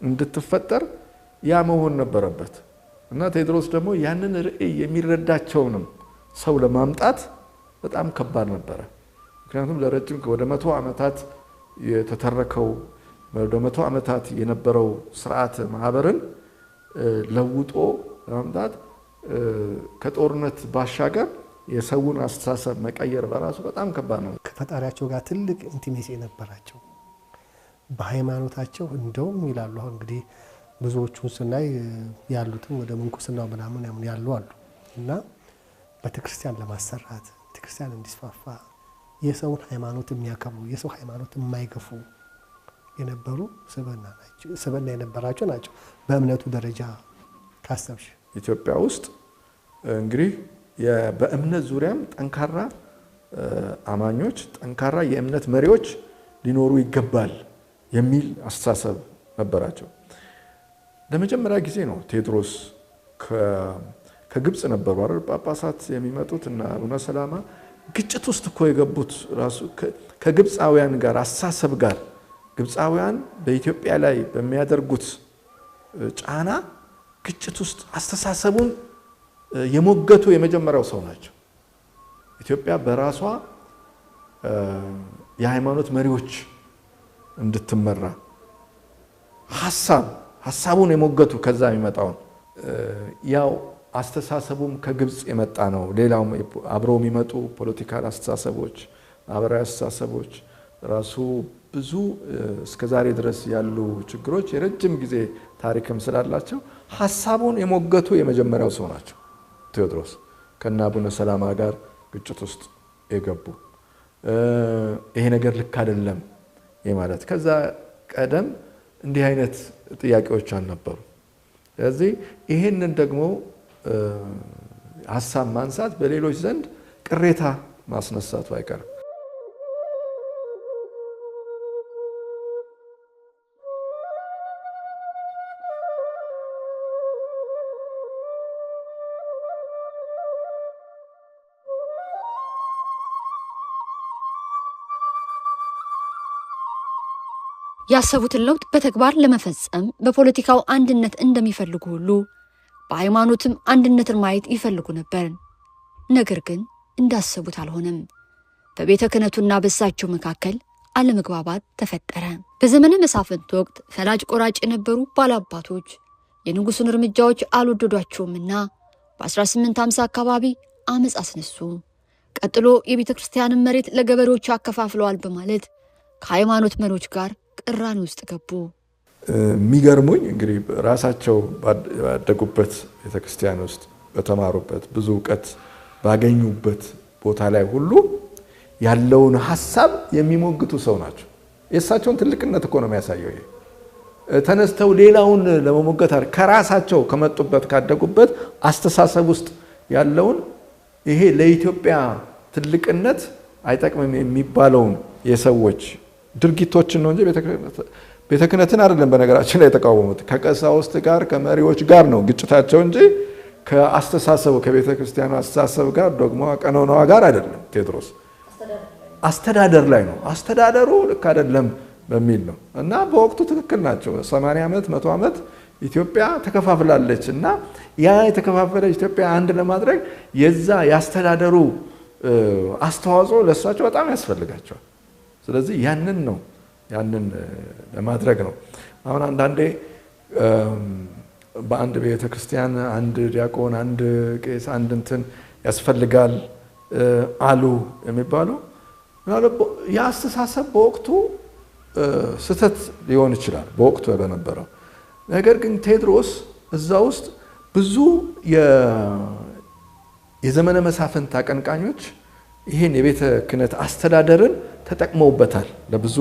እንድትፈጠር ያ መሆን ነበረበት። እና ቴዎድሮስ ደግሞ ያንን ርዕይ የሚረዳቸውንም ሰው ለማምጣት በጣም ከባድ ነበረ። ምክንያቱም ለረጅም ወደ 100 ዓመታት የተተረከው፣ ወደ 100 ዓመታት የነበረው ስርዓተ ማህበርን ለውጦ ለማምጣት ከጦርነት ባሻገር የሰውን አስተሳሰብ መቀየር በራሱ በጣም ከባድ ነው። ከፈጣሪያቸው ጋር ትልቅ intimacy የነበራቸው፣ በሃይማኖታቸው እንደውም ይላሉ፣ አሁን እንግዲህ ብዙዎቹን ስናይ ያሉትም ወደ ምንኩስናው ምናምን ያሉ አሉ፣ እና ቤተክርስቲያን ለማሰራት፣ ቤተክርስቲያን እንዲስፋፋ፣ የሰውን ሃይማኖት የሚያከብሩ፣ የሰው ሃይማኖት የማይገፉ የነበሩ ስብዕና የነበራቸው ናቸው። በእምነቱ ደረጃ ካሰብሽ ኢትዮጵያ ውስጥ እንግዲህ በእምነት ዙሪያም ጠንካራ አማኞች፣ ጠንካራ የእምነት መሪዎች ሊኖሩ ይገባል የሚል አስተሳሰብ ነበራቸው። ለመጀመሪያ ጊዜ ነው ቴዎድሮስ፣ ከግብፅ ነበሩ አይደል ጳጳሳት የሚመጡት እና አቡነ ሰላማ፣ ግጭት ውስጥ እኮ የገቡት ራሱ ከግብፃውያን ጋር አስተሳሰብ ጋር፣ ግብፃውያን በኢትዮጵያ ላይ በሚያደርጉት ጫና ግጭት ውስጥ አስተሳሰቡን የሞገቱ የመጀመሪያው ሰው ናቸው። ኢትዮጵያ በራሷ የሃይማኖት መሪዎች እንድትመራ ሀሳቡን የሞገቱ፣ ከዛ የሚመጣውን ያው አስተሳሰቡም ከግብፅ የመጣ ነው። ሌላውም አብረው የሚመጡ political አስተሳሰቦች፣ ማህበራዊ አስተሳሰቦች ራሱ ብዙ እስከ ዛሬ ድረስ ያሉ ችግሮች የረጅም ጊዜ ታሪክም ስላላቸው ሀሳቡን የሞገቱ የመጀመሪያው ሰው ናቸው ቴዎድሮስ። ከነ አቡነ ሰላማ ጋር ግጭት ውስጥ የገቡ፣ ይሄ ነገር ልክ አይደለም ማለት፣ ከዛ ቀደም እንዲህ አይነት ጥያቄዎች አልነበሩ። ስለዚህ ይሄንን ደግሞ ሀሳብ ማንሳት በሌሎች ዘንድ ቅሬታ ማስነሳቱ አይቀርም። ያሰቡትን ለውጥ በተግባር ለመፈጸም በፖለቲካው አንድነት እንደሚፈልጉ ሁሉ በሃይማኖትም አንድነትን ማየት ይፈልጉ ነበር። ነገር ግን እንዳሰቡት አልሆነም። በቤተ ክህነቱና በእሳቸው መካከል አለመግባባት ተፈጠረ። በዘመነ መሳፍንት ወቅት ፈላጭ ቆራጭ የነበሩ ባላባቶች የንጉሱን እርምጃዎች አልወደዷቸውምና በ1850 አካባቢ አመፅ አስነሱ። ቀጥሎ የቤተ ክርስቲያንን መሬት ለገበሬዎች አከፋፍለዋል በማለት ከሃይማኖት መሪዎች ጋር ቅራኔ ውስጥ ገቡ። የሚገርሙኝ እንግዲህ ራሳቸው ባደጉበት ቤተክርስቲያን ውስጥ፣ በተማሩበት፣ ብዙ እውቀት ባገኙበት ቦታ ላይ ሁሉ ያለውን ሀሳብ የሚሞግቱ ሰው ናቸው። የእሳቸውን ትልቅነት እኮ ነው የሚያሳየው። ይሄ ተነስተው ሌላውን ለመሞገት ከራሳቸው ከመጡበት ካደጉበት አስተሳሰብ ውስጥ ያለውን ይሄ ለኢትዮጵያ ትልቅነት አይጠቅምም የሚባለውን የሰዎች ድርጊቶችን ነው እንጂ ቤተ ክህነትን አይደለም። በነገራችን ላይ የተቃወሙት ከቀሳውስት ጋር ከመሪዎች ጋር ነው ግጭታቸው እንጂ ከአስተሳሰቡ፣ ከቤተ ክርስቲያኑ አስተሳሰብ ጋር፣ ደግሞ ቀኖናዋ ጋር አይደለም። ቴዎድሮስ አስተዳደር ላይ ነው። አስተዳደሩ ልክ አይደለም በሚል ነው፣ እና በወቅቱ ትክክል ናቸው። 80 ዓመት፣ 100 ዓመት ኢትዮጵያ ተከፋፍላለች፣ እና ያ የተከፋፈለች ኢትዮጵያ አንድ ለማድረግ የዛ የአስተዳደሩ አስተዋጽኦ ለእሳቸው በጣም ያስፈልጋቸዋል። ስለዚህ ያንን ነው፣ ያንን ለማድረግ ነው። አሁን አንዳንዴ በአንድ ቤተ ክርስቲያን አንድ ዲያቆን፣ አንድ ቄስ፣ አንድ እንትን ያስፈልጋል አሉ የሚባለው የአስተሳሰብ በወቅቱ ስህተት ሊሆን ይችላል በወቅቱ በነበረው ነገር። ግን ቴዎድሮስ እዛ ውስጥ ብዙ የዘመነ መሳፍንት አቀንቃኞች ይህን የቤተ ክህነት አስተዳደርን ተጠቅመውበታል ለብዙ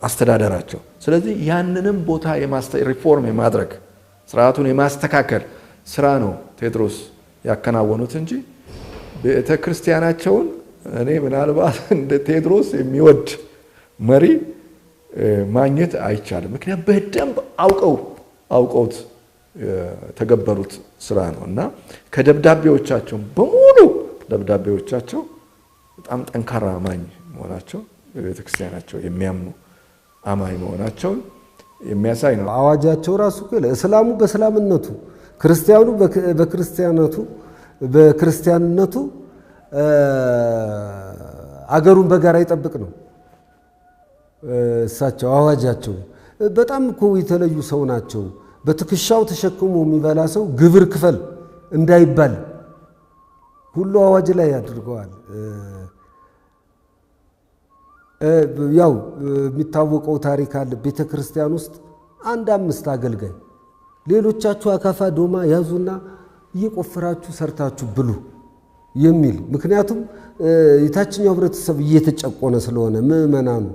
አስተዳደራቸው። ስለዚህ ያንንም ቦታ ሪፎርም የማድረግ ስርዓቱን የማስተካከል ስራ ነው ቴዎድሮስ ያከናወኑት እንጂ ቤተ ክርስቲያናቸውን እኔ ምናልባት እንደ ቴዎድሮስ የሚወድ መሪ ማግኘት አይቻልም። ምክንያቱም በደንብ አውቀውት የተገበሩት ስራ ነው እና ከደብዳቤዎቻቸው በሙሉ ደብዳቤዎቻቸው በጣም ጠንካራ አማኝ መሆናቸው በቤተ ክርስቲያናቸው የሚያምኑ አማኝ መሆናቸውን የሚያሳይ ነው። አዋጃቸው ራሱ እኮ እስላሙ በእስላምነቱ፣ ክርስቲያኑ በክርስቲያንነቱ አገሩን በጋራ ይጠብቅ ነው። እሳቸው አዋጃቸው በጣም እኮ የተለዩ ሰው ናቸው። በትከሻው ተሸክሞ የሚበላ ሰው ግብር ክፈል እንዳይባል ሁሉ አዋጅ ላይ አድርገዋል። ያው የሚታወቀው ታሪክ አለ። ቤተ ክርስቲያን ውስጥ አንድ 5 አገልጋይ፣ ሌሎቻችሁ አካፋ ዶማ ያዙና እየቆፈራችሁ ሰርታችሁ ብሉ የሚል፣ ምክንያቱም የታችኛው ህብረተሰብ እየተጨቆነ ስለሆነ ምዕመናኑ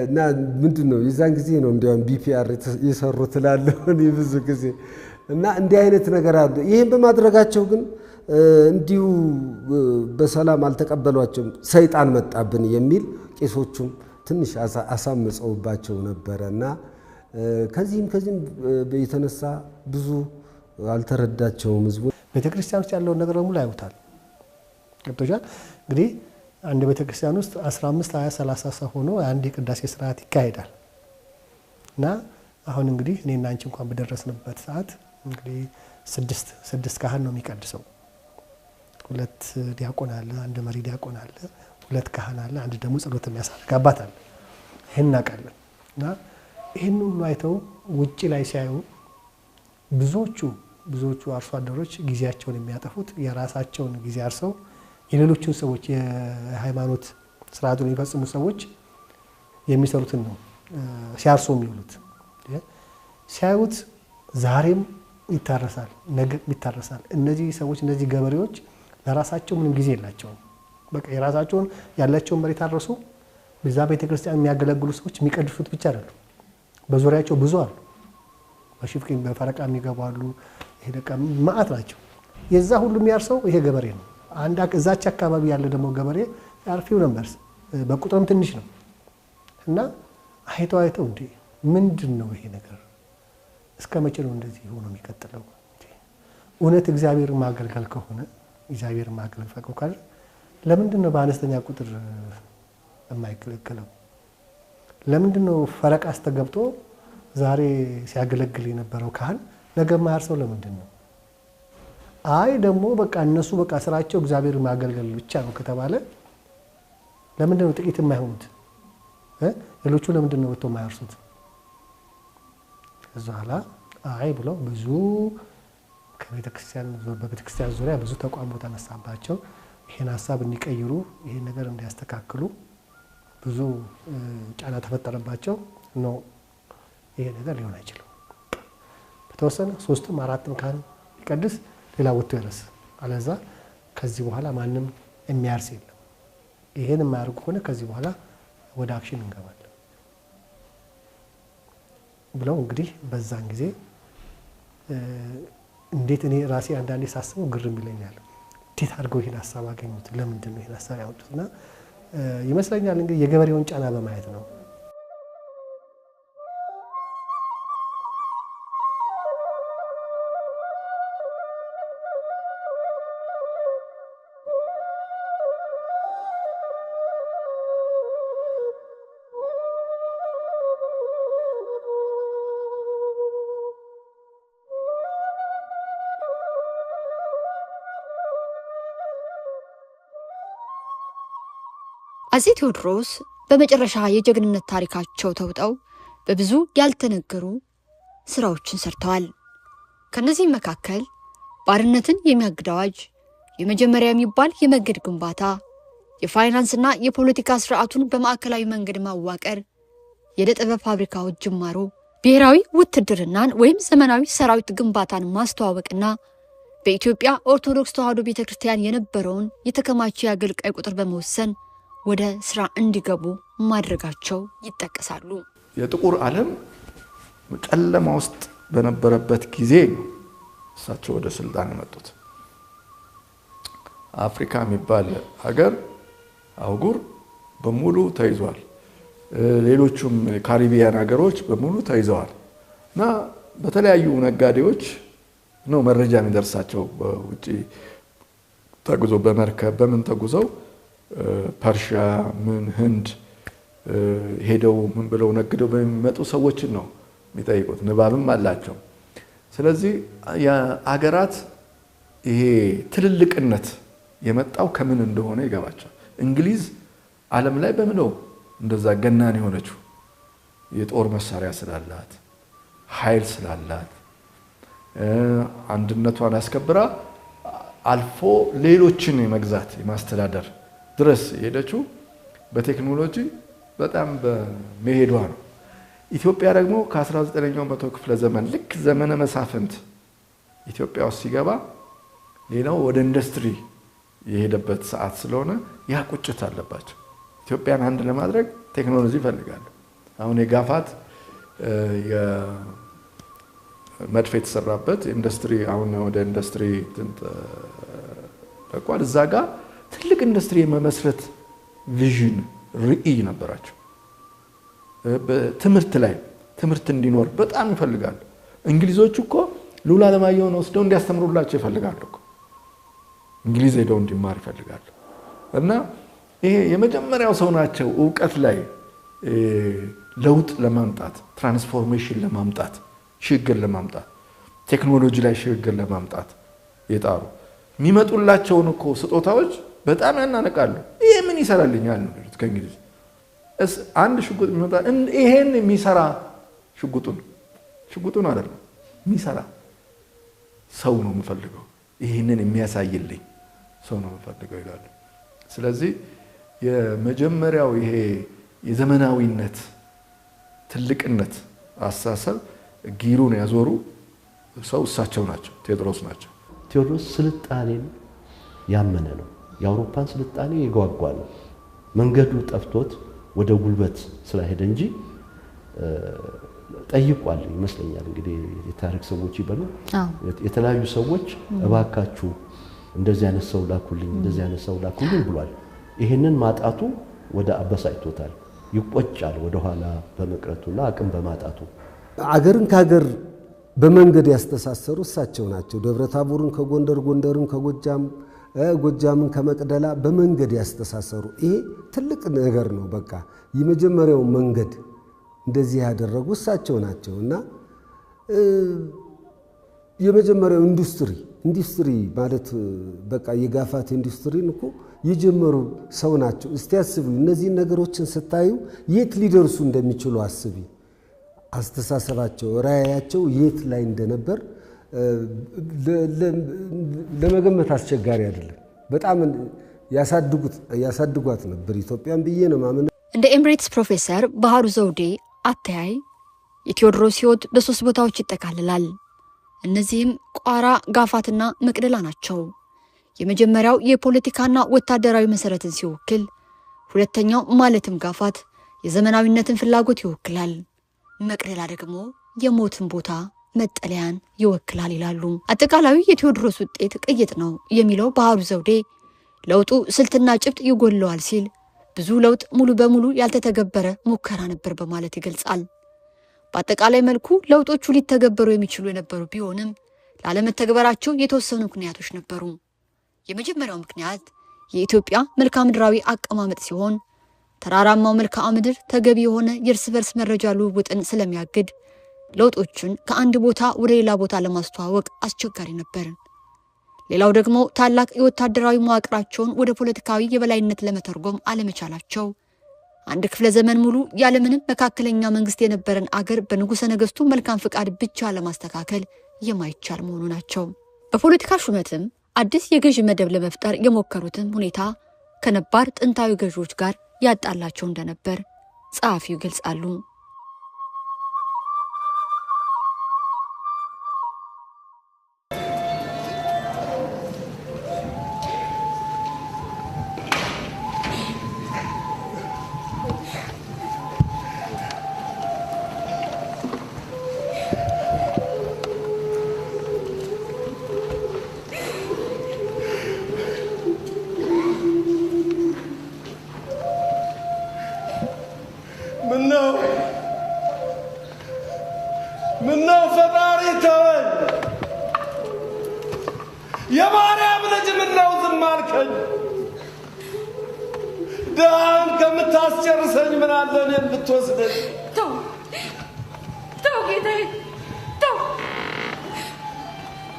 እና ምንድነው የዛን ጊዜ ነው እንዲያውም ቢፒአር የሰሩት እላለሁ እኔ ብዙ ጊዜ እና እንዲህ አይነት ነገር አለ። ይህን በማድረጋቸው ግን እንዲሁ በሰላም አልተቀበሏቸውም። ሰይጣን መጣብን የሚል ቄሶቹም ትንሽ አሳምፀውባቸው ነበረና ከዚህም የተነሳ ብዙ አልተረዳቸውም ህዝቡ። ቤተክርስቲያን ውስጥ ያለውን ነገር በሙሉ ያዩታል። ገብቶሻል? እንግዲህ አንድ ቤተክርስቲያን ውስጥ 15 20 30 ሰው ሆኖ አንድ የቅዳሴ ስርዓት ይካሄዳል። እና አሁን እንግዲህ እኔና አንቺ እንኳን በደረስንበት ሰዓት እንግዲህ 6 ካህን ነው የሚቀድሰው። 2 ዲያቆን አለ፣ አንድ መሪ ዲያቆን አለ፣ 2 ካህን አለ፣ አንድ ደግሞ ጸሎት የሚያሳርግ አባት አለ። ይሄን እናውቃለን። እና ይሄን ሁሉ አይተው ውጪ ላይ ሲያዩ ብዙዎቹ አርሶ አደሮች ጊዜያቸውን የሚያጠፉት የራሳቸውን ጊዜ አርሰው የሌሎችን ሰዎች የሃይማኖት ስርዓቱን የሚፈጽሙ ሰዎች የሚሰሩትን ነው ሲያርሱ የሚውሉት። ሲያዩት ዛሬም ይታረሳል፣ ነገ ይታረሳል። እነዚህ ሰዎች እነዚህ ገበሬዎች ለራሳቸው ምንም ጊዜ የላቸውም። በቃ የራሳቸውን ያላቸውን መሬት አረሱ። በዛ ቤተክርስቲያን የሚያገለግሉ ሰዎች የሚቀድሱት ብቻ አይደሉም፣ በዙሪያቸው ብዙ አሉ። በሽፍቂን በፈረቃ የሚገቡ አሉ። ይሄ ደቃ መዓት ናቸው። የዛ ሁሉ የሚያርሰው ይሄ ገበሬ ነው። አንድ እዛች አካባቢ ያለ ደግሞ ገበሬ ያርፊው ነበር፣ በቁጥርም ትንሽ ነው። እና አይተው እንዴ ምንድነው ይሄ ነገር? እስከ መቼ ነው እንደዚህ ሆኖ የሚቀጥለው? እውነት እግዚአብሔር ማገልገል ከሆነ እግዚአብሔር ማገልገል ፈቀው ካለ ለምንድነው በአነስተኛ ቁጥር የማይገለገለው? ለምንድነው ፈረቃ አስተገብቶ ዛሬ ሲያገለግል የነበረው ካህን ነገ የማያርሰው ለምንድነው? አይ ደግሞ በቃ እነሱ በቃ ስራቸው እግዚአብሔር ማገልገል ብቻ ነው ከተባለ ለምንድነው ጥቂት የማይሆኑት? ሌሎቹ ለምንድነው ወጥተው የማያርሱት? ከዛ በኋላ አይ ብለው ብዙ በቤተክርስቲያን ዙሪያ ብዙ ተቋም ተነሳባቸው። ይሄን ሐሳብ እንዲቀይሩ ይሄን ነገር እንዲያስተካክሉ ብዙ ጫና ተፈጠረባቸው። ነው ይሄ ነገር ሊሆን አይችልም። በተወሰነ 3ም 4ም ካህን ቢቀድስ ሌላ ወጥቶ ይረስ፣ አለዛ ከዚህ በኋላ ማንም የሚያርስ የለም። ይሄን የማያደርጉ ከሆነ ከዚህ በኋላ ወደ action እንገባለን ብለው እንግዲህ በዛን ጊዜ እንዴት እኔ ራሴ አንዳንዴ ሳስበው ግርም ይለኛል። እንዴት አድርገው ይሄን ሐሳብ አገኙት? ለምንድን ነው ይሄን ሐሳብ ያወጡትና ይመስለኛል እንግዲህ የገበሬውን ጫና በማየት ነው። አፄ ቴዎድሮስ በመጨረሻ የጀግንነት ታሪካቸው ተውጠው በብዙ ያልተነገሩ ስራዎችን ሰርተዋል። ከነዚህ መካከል ባርነትን የሚያግድ አዋጅ፣ የመጀመሪያ የሚባል የመንገድ ግንባታ፣ የፋይናንስና የፖለቲካ ስርዓቱን በማዕከላዊ መንገድ ማዋቀር፣ የዕደ ጥበብ ፋብሪካዎች ጅማሮ፣ ብሔራዊ ውትድርናን ወይም ዘመናዊ ሰራዊት ግንባታን ማስተዋወቅና በኢትዮጵያ ኦርቶዶክስ ተዋሕዶ ቤተክርስቲያን የነበረውን የተከማቸ የአገልጋይ ቁጥር በመወሰን ወደ ስራ እንዲገቡ ማድረጋቸው ይጠቀሳሉ። የጥቁር ዓለም ጨለማ ውስጥ በነበረበት ጊዜ ነው እሳቸው ወደ ስልጣን የመጡት። አፍሪካ የሚባል ሀገር አህጉር በሙሉ ተይዟል። ሌሎቹም ካሪቢያን ሀገሮች በሙሉ ተይዘዋል እና በተለያዩ ነጋዴዎች ነው መረጃ የሚደርሳቸው። በውጭ ተጉዞ በመርከብ በምን ተጉዘው ፐርሺያ ምን ህንድ ሄደው ምን ብለው ነግደው በሚመጡ ሰዎችን ነው የሚጠይቁት። ንባብም አላቸው። ስለዚህ የአገራት ይሄ ትልልቅነት የመጣው ከምን እንደሆነ ይገባቸዋል። እንግሊዝ ዓለም ላይ በምነው እንደዛ ገናን የሆነችው የጦር መሳሪያ ስላላት፣ ኃይል ስላላት፣ አንድነቷን አስከብራ አልፎ ሌሎችን የመግዛት የማስተዳደር ድረስ የሄደችው በቴክኖሎጂ በጣም በመሄዷ ነው። ኢትዮጵያ ደግሞ ከ19ኛው መቶ ክፍለ ዘመን ልክ ዘመነ መሳፍንት ኢትዮጵያ ውስጥ ሲገባ ሌላው ወደ ኢንዱስትሪ የሄደበት ሰዓት ስለሆነ ያ ቁጭት አለባቸው። ኢትዮጵያን አንድ ለማድረግ ቴክኖሎጂ ይፈልጋሉ። አሁን የጋፋት መድፍ የተሰራበት ኢንዱስትሪ አሁን ወደ ኢንዱስትሪ ተቋል። እዛ ጋር ትልቅ ኢንዱስትሪ የመመስረት vision ራዕይ ነበራቸው። በትምህርት ላይ ትምህርት እንዲኖር በጣም ይፈልጋሉ። እንግሊዞቹ እኮ ልዑል ዓለማየሁን ወስደው እንዲያስተምሩላቸው ይፈልጋሉ እኮ። እንግሊዝ ሄደው እንዲማር ይፈልጋሉ። እና ይሄ የመጀመሪያው ሰው ናቸው እውቀት ላይ ለውጥ ለማምጣት፣ transformation ለማምጣት፣ ሽግግር ለማምጣት፣ ቴክኖሎጂ ላይ ሽግግር ለማምጣት የጣሩ። የሚመጡላቸውን እኮ ስጦታዎች በጣም ያናንቃሉ። ይሄ ምን ይሰራልኛል ነው የሚሉት። ከእንግሊዝ አንድ ሽጉጥ የሚመጣ ይሄን የሚሰራ ሽጉጡን አይደለም የሚሰራ ሰው ነው የምፈልገው፣ ይሄንን የሚያሳይልኝ ሰው ነው የምፈልገው ይላሉ። ስለዚህ የመጀመሪያው ይሄ የዘመናዊነት ትልቅነት አስተሳሰብ ጊሩን ያዞሩ ሰው እሳቸው ናቸው፣ ቴዎድሮስ ናቸው። ቴዎድሮስ ስልጣኔን ያመነ ነው። የአውሮፓን ስልጣኔ የጓጓ ነው። መንገዱ ጠፍቶት ወደ ጉልበት ስላሄደ እንጂ ጠይቋል ይመስለኛል። እንግዲህ የታሪክ ሰዎች ይበሉ የተለያዩ ሰዎች እባካችሁ እንደዚህ አይነት ሰው ላኩልኝ፣ እንደዚህ አይነት ሰው ላኩልኝ ብሏል። ይህንን ማጣቱ ወደ አበሳጭቶታል። ይቆጫል ወደኋላ በመቅረቱና አቅም በማጣቱ። አገርን ከሀገር በመንገድ ያስተሳሰሩ እሳቸው ናቸው። ደብረ ታቦርን ከጎንደር፣ ጎንደርን ከጎጃም፣ ጎጃምን ከመቅደላ በመንገድ ያስተሳሰሩ። ይሄ ትልቅ ነገር ነው። በቃ የመጀመሪያው መንገድ እንደዚህ ያደረጉ እሳቸው ናቸው። እና የመጀመሪያው ኢንዱስትሪ ማለት በቃ የጋፋት ኢንዱስትሪን እኮ የጀመሩ ሰው ናቸው። እስቲ አስቡ፣ እነዚህን ነገሮችን ስታዩ የት ሊደርሱ እንደሚችሉ አስቢ። አስተሳሰባቸው፣ ራዕያቸው የት ላይ እንደነበር ለመገመት አስቸጋሪ አይደለም። በጣም ያሳድጓት ነበር ኢትዮጵያን ብዬ ነው ማምን። እንደ emeritus ፕሮፌሰር ባህሩ ዘውዴ አተያይ የቴዎድሮስ ሕይወት በሶስት ቦታዎች ይጠቃልላል። እነዚህም ቋራ፣ ጋፋትና መቅደላ ናቸው። የመጀመሪያው የፖለቲካና ወታደራዊ መሰረትን ሲወክል፣ ሁለተኛው ማለትም ጋፋት የዘመናዊነትን ፍላጎት ይወክላል። መቅደላ ደግሞ የሞትን ቦታ መጠለያን ይወክላል ይላሉ። አጠቃላዩ የቴዎድሮስ ውጤት ቅይጥ ነው የሚለው ባህሩ ዘውዴ ለውጡ ስልትና ጭብጥ ይጎለዋል ሲል ብዙ ለውጥ ሙሉ በሙሉ ያልተተገበረ ሙከራ ነበር በማለት ይገልጻል። በአጠቃላይ መልኩ ለውጦቹ ሊተገበሩ የሚችሉ የነበሩ ቢሆንም ላለመተግበራቸው የተወሰኑ ምክንያቶች ነበሩ። የመጀመሪያው ምክንያት የኢትዮጵያ መልክዓ ምድራዊ አቀማመጥ ሲሆን ተራራማው መልክዓ ምድር ተገቢ የሆነ የእርስ በርስ መረጃ ልውውጥን ስለሚያግድ ለውጦቹን ከአንድ ቦታ ወደ ሌላ ቦታ ለማስተዋወቅ አስቸጋሪ ነበር። ሌላው ደግሞ ታላቅ የወታደራዊ መዋቅራቸውን ወደ ፖለቲካዊ የበላይነት ለመተርጎም አለመቻላቸው፣ አንድ ክፍለ ዘመን ሙሉ ያለምንም መካከለኛ መንግስት የነበረን አገር በንጉሠ ነገሥቱ መልካም ፍቃድ ብቻ ለማስተካከል የማይቻል መሆኑ ናቸው። በፖለቲካ ሹመትም አዲስ የገዢ መደብ ለመፍጠር የሞከሩትም ሁኔታ ከነባር ጥንታዊ ገዢዎች ጋር ያጣላቸው እንደነበር ጸሐፊው ይገልጻሉ። የማርያም ልጅ ምነው ዝም አልከኝ? ድሃን ከምታስጨርሰኝ ምን አለ እኔን ብትወስደኝ? ተው ተው ጌታዬ ተው።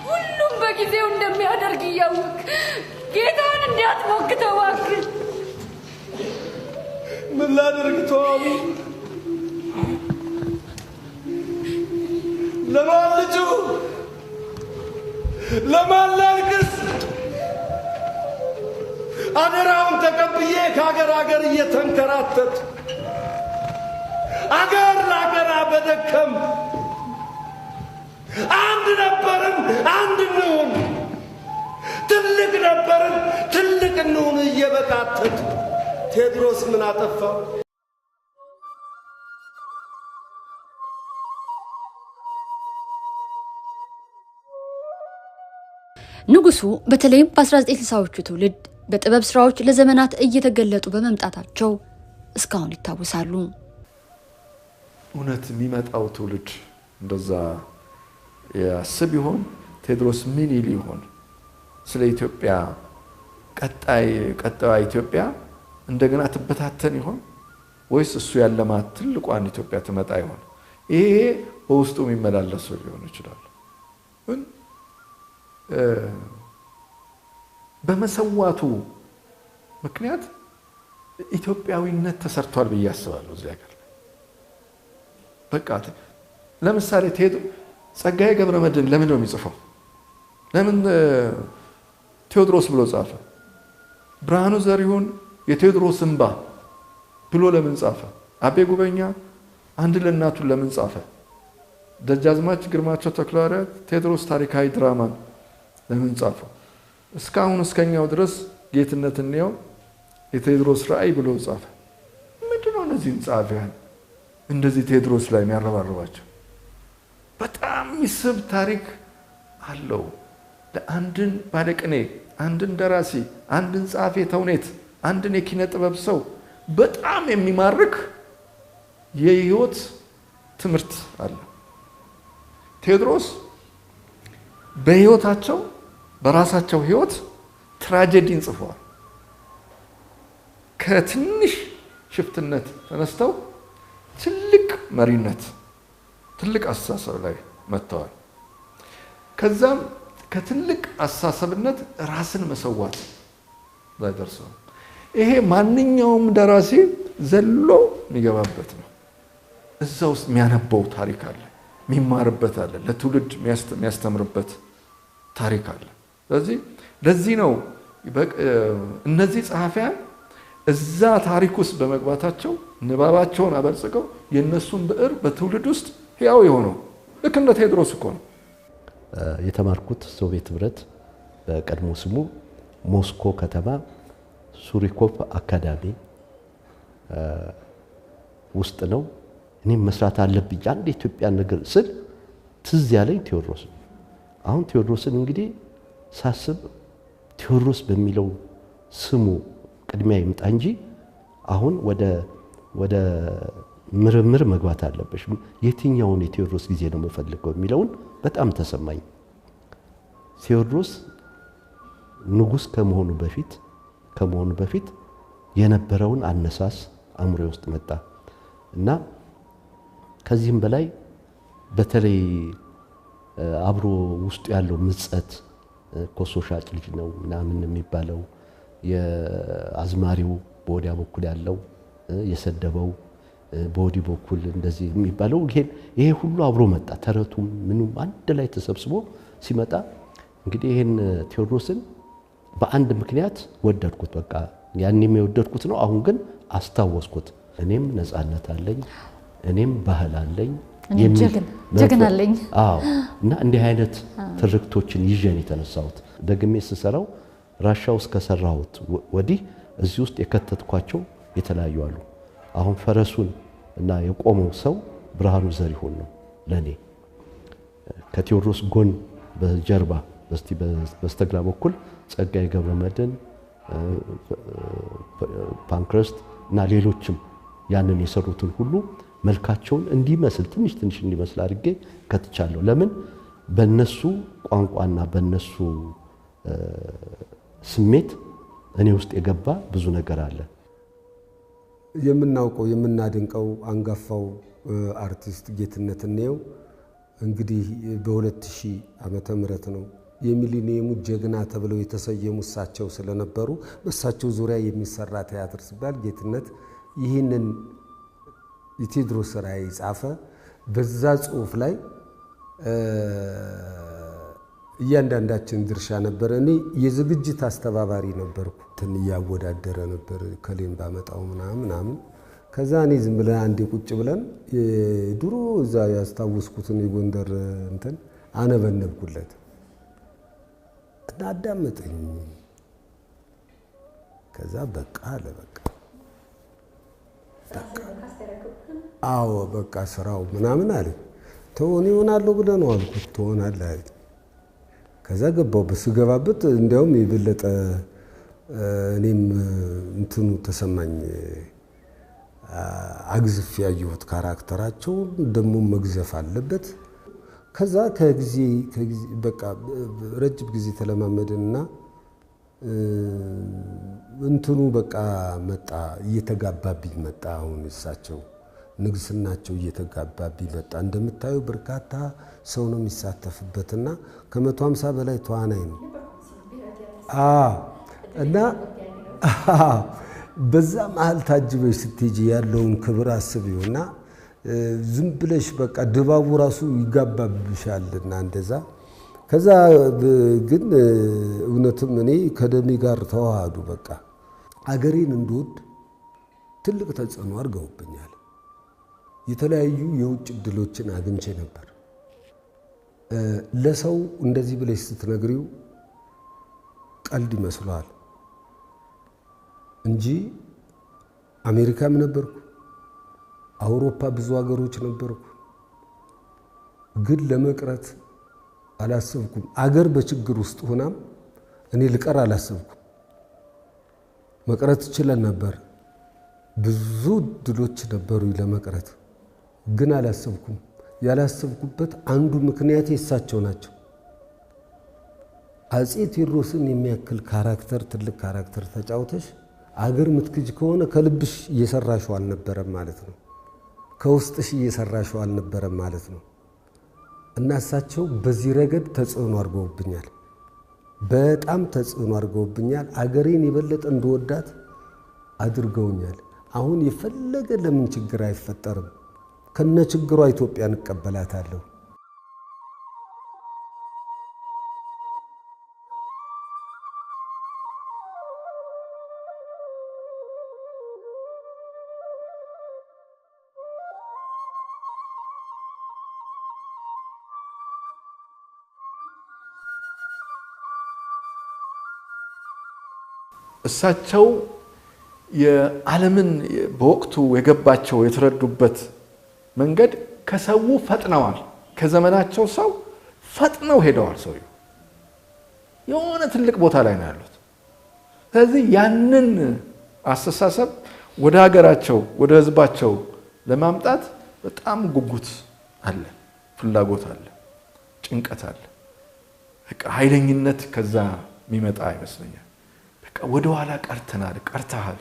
ሁሉም በጊዜው እንደሚያደርግ እያወቅ ጌታን እንዲያትሞክተው እባክህ። ምን ላድርግ ተዋቡ? ለማን ልጩህ? ለማን ላልቅስ? አደራውን ተቀብዬ ከአገር አገር እየተንከራተት አገር ለአገር በደከም አንድ ነበርን አንድ እንሁን፣ ትልቅ ነበርን ትልቅ እንሁን እየበቃተት ቴዎድሮስ ምን አጠፋ? ንጉሱ በተለይም በ1960ዎቹ ትውልድ በጥበብ ስራዎች ለዘመናት እየተገለጡ በመምጣታቸው እስካሁን ይታወሳሉ። እውነት የሚመጣው ትውልድ እንደዛ ያስብ ይሆን? ቴዎድሮስ ምን ይል ይሆን? ስለ ኢትዮጵያ ቀጣይዋ ኢትዮጵያ እንደገና ትበታተን ይሆን ወይስ እሱ ያለማት ትልቋን ኢትዮጵያ ትመጣ ይሆን? ይሄ በውስጡ የሚመላለሱ ሊሆን ይችላል። ግን በመሰዋቱ ምክንያት ኢትዮጵያዊነት ተሰርቷል ብዬ አስባለሁ እዚህ ሀገር ላይ። በቃ ለምሳሌ ጸጋዬ ገብረመድኅን ለምን ነው የሚጽፈው? ለምን ቴዎድሮስ ብሎ ጻፈ? ብርሃኑ ዘሪሁን የቴዎድሮስ እንባ ብሎ ለምን ጻፈ? አቤ ጉበኛ አንድ ለእናቱ ለምን ጻፈ? ደጃዝማች ግርማቸው ተክለሐዋርያት ቴዎድሮስ ታሪካዊ ድራማን ለምን ጻፈው? እስካሁን እስከኛው ድረስ ጌትነት እንየው የቴዎድሮስ ራእይ ብሎ ጻፈ። ምንድነው እነዚህን ጸሐፊያን እንደዚህ ቴዎድሮስ ላይ የሚያረባርባቸው? በጣም የሚስብ ታሪክ አለው። ለአንድን ባለቅኔ፣ አንድን ደራሲ፣ አንድን ጸሐፊ ተውኔት፣ አንድን የኪነ ጥበብ ሰው በጣም የሚማርክ የህይወት ትምህርት አለ። ቴዎድሮስ በህይወታቸው በራሳቸው ህይወት ትራጀዲን ጽፈዋል። ከትንሽ ሽፍትነት ተነስተው ትልቅ መሪነት፣ ትልቅ አስተሳሰብ ላይ መጥተዋል። ከዛም ከትልቅ አስተሳሰብነት ራስን መሰዋት ላይ ደርሰዋል። ይሄ ማንኛውም ደራሲ ዘሎ የሚገባበት ነው። እዛ ውስጥ የሚያነበው ታሪክ አለ፣ የሚማርበት አለ፣ ለትውልድ የሚያስተምርበት ታሪክ አለ። ስለዚህ ለዚህ ነው እነዚህ ጸሐፊያን እዛ ታሪክ ውስጥ በመግባታቸው ንባባቸውን አበልጽገው የእነሱን ብዕር በትውልድ ውስጥ ሕያው የሆነው ልክ እንደ ቴዎድሮስ እኮ ነው። የተማርኩት ሶቪየት ህብረት በቀድሞ ስሙ ሞስኮ ከተማ ሱሪኮቭ አካዳሚ ውስጥ ነው። እኔም መስራት አለብኝ አንድ የኢትዮጵያ ነገር ስል ትዝ ያለኝ ቴዎድሮስ ነው። አሁን ቴዎድሮስን እንግዲህ ሳስብ ቴዎድሮስ በሚለው ስሙ ቅድሚያ ይምጣ እንጂ አሁን ወደ ምርምር መግባት አለብሽ። የትኛውን የቴዎድሮስ ጊዜ ነው የምፈልገው የሚለውን በጣም ተሰማኝ። ቴዎድሮስ ንጉስ ከመሆኑ በፊት የነበረውን አነሳስ አእምሮዬ ውስጥ መጣ እና ከዚህም በላይ በተለይ አብሮ ውስጡ ያለው ምጸት ኮሶ ሻጭ ልጅ ነው ምናምን የሚባለው የአዝማሪው በወዲያ በኩል ያለው የሰደበው በወዲህ በኩል እንደዚህ የሚባለው ይሄ ሁሉ አብሮ መጣ። ተረቱም ምኑም አንድ ላይ ተሰብስቦ ሲመጣ እንግዲህ ይሄን ቴዎድሮስን በአንድ ምክንያት ወደድኩት። በቃ ያኔም የወደድኩት ነው። አሁን ግን አስታወስኩት። እኔም ነፃነት አለኝ፣ እኔም ባህል አለኝ፣ ጀግና አለኝ። አዎ። እና እንዲህ አይነት ትርክቶችን ይዤ ነው የተነሳሁት። ደግሜ ስሰራው ራሻ ውስጥ ከሰራሁት ወዲህ እዚህ ውስጥ የከተትኳቸው የተለያዩ አሉ። አሁን ፈረሱን እና የቆመው ሰው ብርሃኑ ዘሪሁን ነው ለኔ። ከቴዎድሮስ ጎን በጀርባ በስተግራ በኩል ጸጋዬ ገብረመድኅን፣ ፓንክረስት እና ሌሎችም ያንን የሰሩትን ሁሉ መልካቸውን እንዲመስል ትንሽ ትንሽ እንዲመስል አድርጌ ከትቻለሁ። ለምን በነሱ ቋንቋና በነሱ ስሜት እኔ ውስጥ የገባ ብዙ ነገር አለ። የምናውቀው የምናደንቀው አንጋፋው አርቲስት ጌትነት እንየው እንግዲህ በ2000 ዓመተ ምህረት ነው የሚሊኒየሙ ጀግና ተብለው የተሰየሙ እሳቸው ስለነበሩ በእሳቸው ዙሪያ የሚሰራ ቲያትር ሲባል ጌትነት ይህንን የቴዎድሮስ ራዕይ ጻፈ። በዛ ጽሁፍ ላይ እያንዳንዳችን ድርሻ ነበር። እኔ የዝግጅት አስተባባሪ ነበርኩ። እንትን እያወዳደረ ነበር ከሌን ባመጣው ምናምን ምናምን። ከዛ እኔ ዝም ብለን አንዴ ቁጭ ብለን ድሮ እዛ ያስታወስኩትን የጎንደር እንትን አነበነብኩለት እና አዳመጠኝ። ከዛ በቃ አለ፣ በቃ አዎ በቃ ስራው ምናምን አለ። ተሆን ይሆናለሁ ብለህ ነው አልኩት። ትሆናለህ አለኝ። ከዛ ገባሁበት። ስገባበት እንዲያውም የበለጠ እኔም እንትኑ ተሰማኝ። አግዝፍ ያየሁት ካራክተራቸውን ደግሞ መግዘፍ አለበት። ከዛ ከጊዜ በቃ ረጅም ጊዜ ተለማመድንና እንትኑ በቃ መጣ፣ እየተጋባብኝ መጣ። አሁን እሳቸው ንግስናቸው እየተጋባብኝ መጣ። እንደምታዩ በርካታ ሰው ነው የሚሳተፍበትና ከ150 በላይ ተዋናይ ነው እና በዛ መሀል ታጅበሽ ስትሄጂ ያለውን ክብር አስቢውና ዝም ብለሽ በቃ ድባቡ ራሱ ይጋባብሻልና እንደዛ። ከዛ ግን እውነትም እኔ ከደሜ ጋር ተዋሃዱ። በቃ አገሬን እንድወድ ትልቅ ተጽዕኖ አድርገውብኛል። የተለያዩ የውጭ እድሎችን አግኝቼ ነበር። ለሰው እንደዚህ ብለሽ ስትነግሪው ቀልድ ይመስለዋል እንጂ አሜሪካም ነበርኩ፣ አውሮፓ ብዙ ሀገሮች ነበርኩ። ግን ለመቅረት አላሰብኩም። አገር በችግር ውስጥ ሆናም እኔ ልቀር አላሰብኩም። መቅረት እችል ነበር። ብዙ እድሎች ነበሩ ለመቅረት፣ ግን አላሰብኩም። ያላሰብኩበት አንዱ ምክንያት የእሳቸው ናቸው። አፄ ቴዎድሮስን የሚያክል character፣ ትልቅ character ተጫውተሽ አገር ምትክጅ ከሆነ ከልብሽ እየሰራሽው አልነበረም ማለት ነው። ከውስጥሽ እየሰራሽው አልነበረም ማለት ነው። እና እሳቸው በዚህ ረገድ ተጽዕኖ አድርገውብኛል። በጣም ተጽዕኖ አድርገውብኛል። አገሬን የበለጠ እንድወዳት አድርገውኛል። አሁን የፈለገ ለምን ችግር አይፈጠርም፣ ከነ ችግሯ ኢትዮጵያን እቀበላታለሁ። እሳቸው የዓለምን በወቅቱ የገባቸው የተረዱበት መንገድ ከሰው ፈጥነዋል። ከዘመናቸው ሰው ፈጥነው ሄደዋል። ሰውየው የሆነ ትልቅ ቦታ ላይ ነው ያሉት። ስለዚህ ያንን አስተሳሰብ ወደ ሀገራቸው ወደ ሕዝባቸው ለማምጣት በጣም ጉጉት አለ፣ ፍላጎት አለ፣ ጭንቀት አለ። በቃ ኃይለኝነት ከዛ የሚመጣ ይመስለኛል። በቃ ወደ ኋላ ቀርተናል፣ ቀርተሃል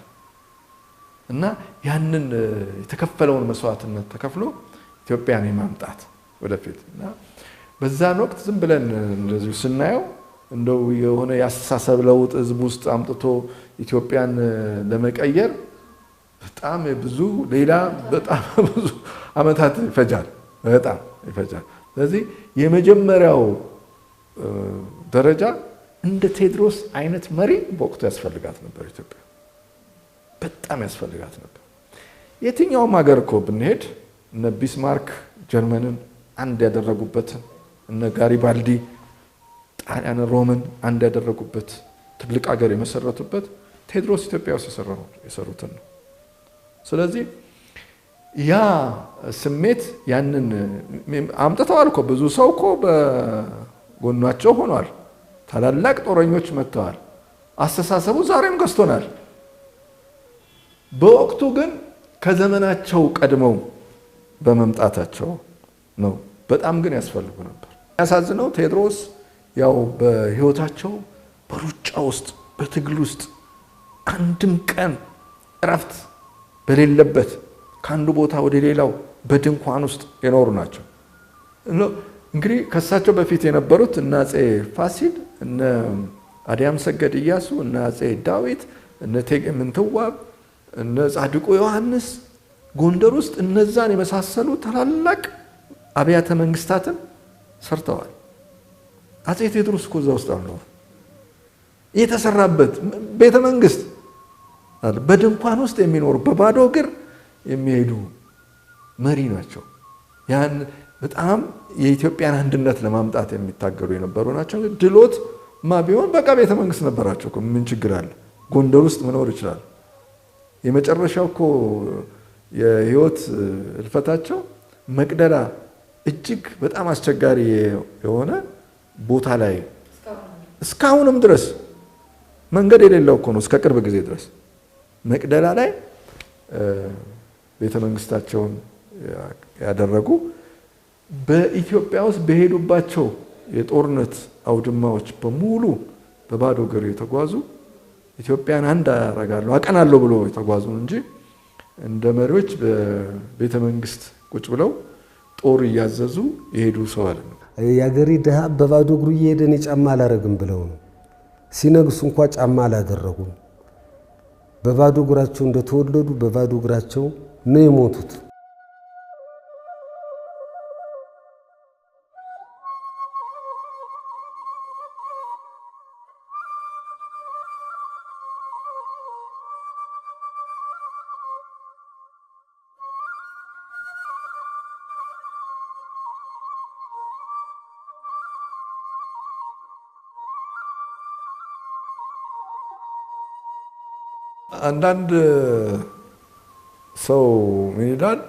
እና ያንን የተከፈለውን መስዋዕትነት ተከፍሎ ኢትዮጵያን የማምጣት ወደፊት እና በዛን ወቅት ዝም ብለን እንደዚሁ ስናየው እንደው የሆነ የአስተሳሰብ ለውጥ ህዝብ ውስጥ አምጥቶ ኢትዮጵያን ለመቀየር በጣም ብዙ ሌላ በጣም ብዙ ዓመታት ይፈጃል፣ በጣም ይፈጃል። ስለዚህ የመጀመሪያው ደረጃ እንደ ቴዎድሮስ አይነት መሪ በወቅቱ ያስፈልጋት ነበር ኢትዮጵያ፣ በጣም ያስፈልጋት ነበር። የትኛውም ሀገር እኮ ብንሄድ እነ ቢስማርክ ጀርመንን አንድ ያደረጉበትን፣ እነ ጋሪባልዲ ጣሊያን ሮምን አንድ ያደረጉበት ትልቅ ሀገር የመሰረቱበት ቴዎድሮስ ኢትዮጵያ ውስጥ የሰሩትን ነው። ስለዚህ ያ ስሜት ያንን አምጥተዋል እኮ ብዙ ሰው እኮ በጎኗቸው ሆኗል። ታላላቅ ጦረኞች መጥተዋል። አስተሳሰቡ ዛሬም ገዝቶናል። በወቅቱ ግን ከዘመናቸው ቀድመው በመምጣታቸው ነው። በጣም ግን ያስፈልጉ ነበር። ያሳዝነው ቴዎድሮስ ያው በህይወታቸው በሩጫ ውስጥ በትግል ውስጥ አንድም ቀን እረፍት በሌለበት ከአንዱ ቦታ ወደ ሌላው በድንኳን ውስጥ የኖሩ ናቸው። እንግዲህ ከሳቸው በፊት የነበሩት እነ አፄ ፋሲል፣ እነ አድያም ሰገድ ኢያሱ፣ እነ አፄ ዳዊት፣ እነ እቴጌ ምንትዋብ፣ እነ ጻድቁ ዮሐንስ ጎንደር ውስጥ እነዛን የመሳሰሉ ታላላቅ አብያተ መንግስታትን ሰርተዋል። አፄ ቴዎድሮስ እኮ እዛ ውስጥ አልኖሩ። የተሰራበት ቤተ መንግስት በድንኳን ውስጥ የሚኖሩ በባዶ እግር የሚሄዱ መሪ ናቸው። ያን በጣም የኢትዮጵያን አንድነት ለማምጣት የሚታገሉ የነበሩ ናቸው። ድሎት ማ ቢሆን በቃ ቤተ መንግስት ነበራቸው። ምን ችግር አለ? ጎንደር ውስጥ መኖር ይችላል። የመጨረሻው እኮ የህይወት እልፈታቸው መቅደላ እጅግ በጣም አስቸጋሪ የሆነ ቦታ ላይ እስካሁንም ድረስ መንገድ የሌለው እኮ ነው። እስከ ቅርብ ጊዜ ድረስ መቅደላ ላይ ቤተ መንግስታቸውን ያደረጉ በኢትዮጵያ ውስጥ በሄዱባቸው የጦርነት አውድማዎች በሙሉ በባዶ እግር የተጓዙ ኢትዮጵያን አንድ አደርጋለሁ አቀናለሁ ብሎ የተጓዙ እንጂ እንደ መሪዎች በቤተ መንግስት ቁጭ ብለው ጦር እያዘዙ የሄዱ ሰው አይደለም። የአገሬ ድሃ በባዶ እግሩ እየሄደ እኔ ጫማ አላረግም ብለው ነው። ሲነግሱ እንኳ ጫማ አላደረጉም። በባዶ እግራቸው እንደተወለዱ በባዶ እግራቸው ነው የሞቱት። አንዳንድ ሰው ምን ይላል?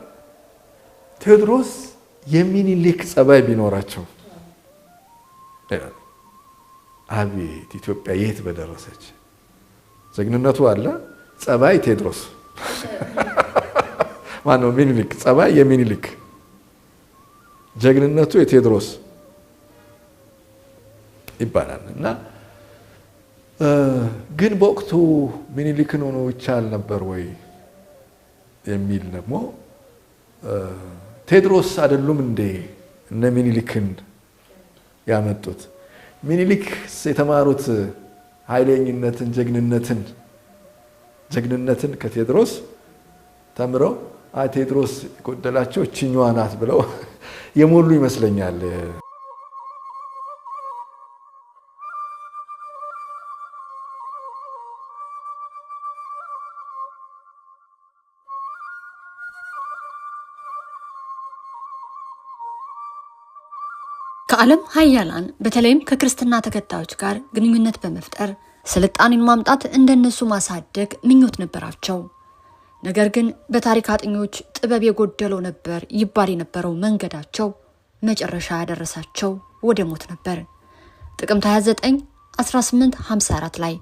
ቴዎድሮስ የሚኒሊክ ጸባይ ቢኖራቸው ይላል። አቤት ኢትዮጵያ የት በደረሰች! ጀግንነቱ አለ፣ ጸባይ ቴዎድሮስ ማነው? ሚኒሊክ ጸባይ የሚኒሊክ ጀግንነቱ የቴዎድሮስ ይባላል። እና ግን በወቅቱ ሚኒሊክን ሆኖ ይቻል ነበር ወይ የሚል ደግሞ ቴዎድሮስ አይደሉም እንዴ እነ ሚኒሊክን ያመጡት? ሚኒሊክ የተማሩት ኃይለኝነትን፣ ጀግንነትን ከቴዎድሮስ ተምረው አይ ቴዎድሮስ የጎደላቸው እችኛዋ ናት ብለው የሞሉ ይመስለኛል። ከዓለም ሀያላን በተለይም ከክርስትና ተከታዮች ጋር ግንኙነት በመፍጠር ስልጣኔን ማምጣት እንደነሱ ማሳደግ ምኞት ነበራቸው። ነገር ግን በታሪክ አጥኞች ጥበብ የጎደለው ነበር ይባል የነበረው መንገዳቸው መጨረሻ ያደረሳቸው ወደ ሞት ነበር። ጥቅምት 29 1854 ላይ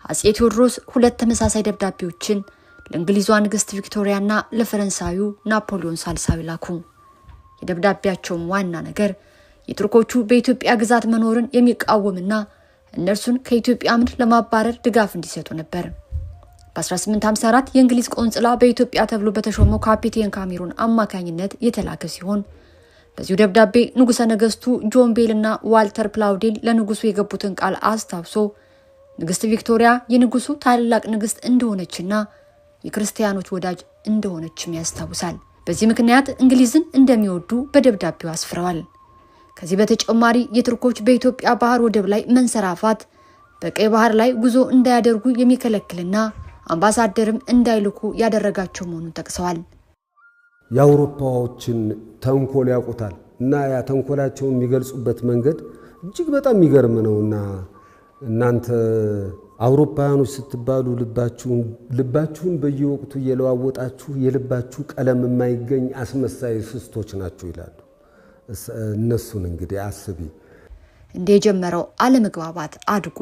አፄ ቴዎድሮስ ሁለት ተመሳሳይ ደብዳቤዎችን ለእንግሊዟ ንግስት ቪክቶሪያና ለፈረንሳዩ ናፖሊዮን ሳልሳዊ ላኩ። የደብዳቤያቸውም ዋና ነገር የቱርኮቹ በኢትዮጵያ ግዛት መኖርን የሚቃወምና እነርሱን ከኢትዮጵያ ምድር ለማባረር ድጋፍ እንዲሰጡ ነበር። በ1854 የእንግሊዝ ቆንጽላ በኢትዮጵያ ተብሎ በተሾመው ካፒቴን ካሜሩን አማካኝነት የተላከ ሲሆን በዚሁ ደብዳቤ ንጉሠ ነገስቱ ጆን ቤልና ዋልተር ፕላውዴን ለንጉሱ የገቡትን ቃል አስታውሶ ንግስት ቪክቶሪያ የንጉሱ ታላቅ ንግስት እንደሆነችና የክርስቲያኖች ወዳጅ እንደሆነችም ያስታውሳል። በዚህ ምክንያት እንግሊዝን እንደሚወዱ በደብዳቤው አስፍረዋል። ከዚህ በተጨማሪ የቱርኮች በኢትዮጵያ ባህር ወደብ ላይ መንሰራፋት በቀይ ባህር ላይ ጉዞ እንዳያደርጉ የሚከለክልና አምባሳደርም እንዳይልኩ ያደረጋቸው መሆኑን ጠቅሰዋል። የአውሮፓዎችን ተንኮል ያውቁታል እና ያ ተንኮላቸውን የሚገልጹበት መንገድ እጅግ በጣም የሚገርም ነውና እናንተ አውሮፓውያኖች ስትባሉ ልባችሁን በየወቅቱ እየለዋወጣችሁ የልባችሁ ቀለም የማይገኝ አስመሳይ ስስቶች ናችሁ ይላሉ። እነሱን እንግዲህ አስቢ። እንደ የጀመረው አለመግባባት አድጎ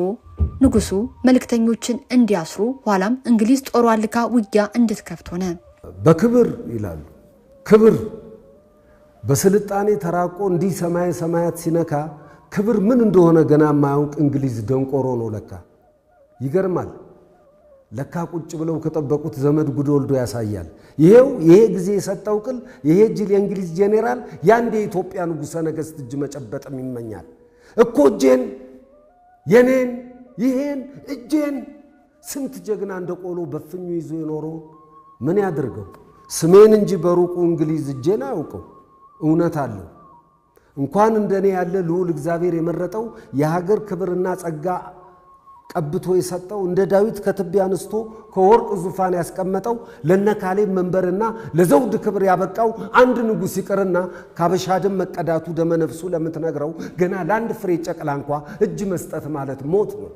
ንጉሱ መልእክተኞችን እንዲያስሩ ኋላም እንግሊዝ ጦሯን ልካ ውጊያ እንድትከፍት ሆነ። በክብር ይላሉ። ክብር በስልጣኔ ተራቆ እንዲህ ሰማይ ሰማያት ሲነካ ክብር ምን እንደሆነ ገና የማያውቅ እንግሊዝ ደንቆሮ ነው ለካ። ይገርማል። ለካ ቁጭ ብለው ከጠበቁት ዘመድ ጉድ ወልዶ ያሳያል። ይሄው ይሄ ጊዜ የሰጠው ቅል፣ ይሄ ጅል የእንግሊዝ ጄኔራል ያንድ የኢትዮጵያ ንጉሠ ነገሥት እጅ መጨበጥም ይመኛል እኮ። እጄን የኔን ይሄን እጄን ስንት ጀግና እንደ ቆሎ በፍኙ ይዞ የኖረው ምን ያድርገው? ስሜን እንጂ በሩቁ እንግሊዝ እጄን አያውቀው። እውነት አለው። እንኳን እንደኔ ያለ ልዑል እግዚአብሔር የመረጠው፣ የሀገር ክብርና ጸጋ ቀብቶ የሰጠው፣ እንደ ዳዊት ከትቢያ አንስቶ ከወርቅ ዙፋን ያስቀመጠው፣ ለነ ካሌብ መንበርና ለዘውድ ክብር ያበቃው አንድ ንጉሥ ይቅርና ካበሻ ደም መቀዳቱ ደመነፍሱ ለምትነግረው ገና ለአንድ ፍሬ ጨቅላ እንኳ እጅ መስጠት ማለት ሞት ነው።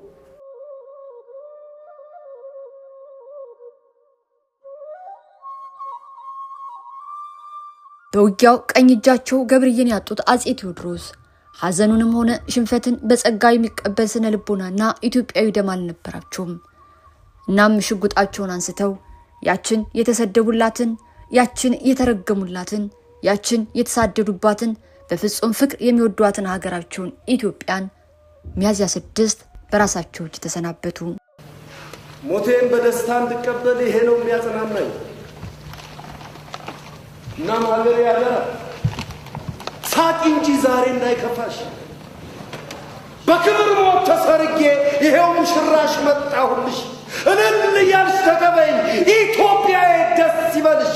በውጊያው ቀኝ እጃቸው ገብርዬን ያጡት አጼ ቴዎድሮስ ሐዘኑንም ሆነ ሽንፈትን በጸጋ የሚቀበል ስነ ልቦናና ኢትዮጵያዊ ደም አልነበራቸውም። እናም ሽጉጣቸውን አንስተው ያችን የተሰደቡላትን፣ ያችን የተረገሙላትን፣ ያችን የተሳደዱባትን፣ በፍጹም ፍቅር የሚወዷትን ሀገራቸውን ኢትዮጵያን ሚያዝያ 6 በራሳቸው እጅ ተሰናበቱ። ሞቴን በደስታ እንድቀበል ይሄ ነው የሚያጽናናኝ። እናም ሀገሬ አደራ ሳቂ እንጂ ዛሬ እንዳይከፋሽ። በክብር ሞት ተሰርጌ ይሄው ሙሽራሽ መጣሁልሽ። እልል እያልሽ ተቀበይኝ ኢትዮጵያዬ፣ ደስ ይበልሽ።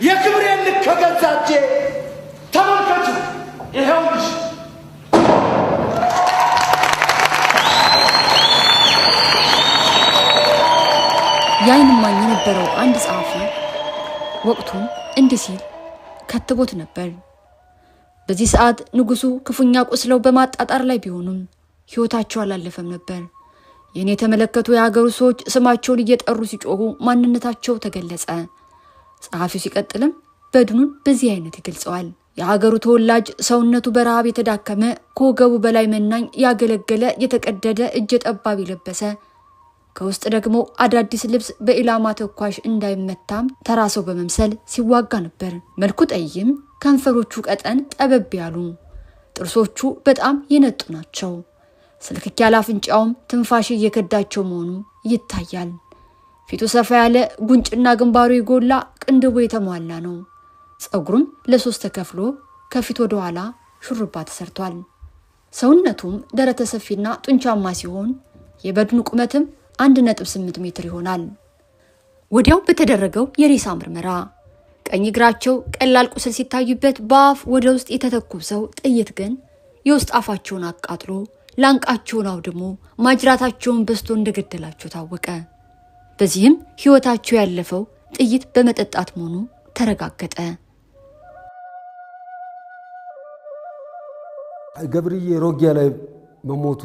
የክብሬን ልክ ከገዛ እጄ ተመልከቹ ይሄውልሽ። የዓይን እማኝ የነበረው አንድ ጸሐፊ ወቅቱን እንዲህ ሲል ከትቦት ነበር። በዚህ ሰዓት ንጉሱ ክፉኛ ቆስለው በማጣጣር ላይ ቢሆኑም ሕይወታቸው አላለፈም ነበር። ይህን የተመለከቱ የሀገሩ ሰዎች ስማቸውን እየጠሩ ሲጮሁ ማንነታቸው ተገለጸ። ጸሐፊው ሲቀጥልም በድኑን በዚህ አይነት ይገልጸዋል። የሀገሩ ተወላጅ፣ ሰውነቱ በረሃብ የተዳከመ፣ ከወገቡ በላይ መናኝ ያገለገለ፣ የተቀደደ እጀ ጠባብ የለበሰ፣ ከውስጥ ደግሞ አዳዲስ ልብስ፣ በኢላማ ተኳሽ እንዳይመታም ተራ ሰው በመምሰል ሲዋጋ ነበር። መልኩ ጠይም፣ ከንፈሮቹ ቀጠን ጠበብ ያሉ፣ ጥርሶቹ በጣም የነጡ ናቸው። ስልክክ ያለ አፍንጫውም ትንፋሽ እየከዳቸው መሆኑ ይታያል። ፊቱ ሰፋ ያለ፣ ጉንጭና ግንባሩ የጎላ፣ ቅንድቡ የተሟላ ነው። ጸጉሩም ለሶስት ተከፍሎ ከፊት ወደ ኋላ ሹሩባ ተሰርቷል። ሰውነቱም ደረተ ሰፊና ጡንቻማ ሲሆን የበድኑ ቁመትም 1.8 ሜትር ይሆናል። ወዲያው በተደረገው የሬሳ ምርመራ ቀኝ እግራቸው ቀላል ቁስል ሲታዩበት በአፍ ወደ ውስጥ የተተኮሰው ጥይት ግን የውስጥ አፋቸውን አቃጥሎ ላንቃቸውን አውድሞ ማጅራታቸውን በስቶ እንደገደላቸው ታወቀ። በዚህም ሕይወታቸው ያለፈው ጥይት በመጠጣት መሆኑ ተረጋገጠ። ገብርዬ ሮጊያ ላይ መሞቱ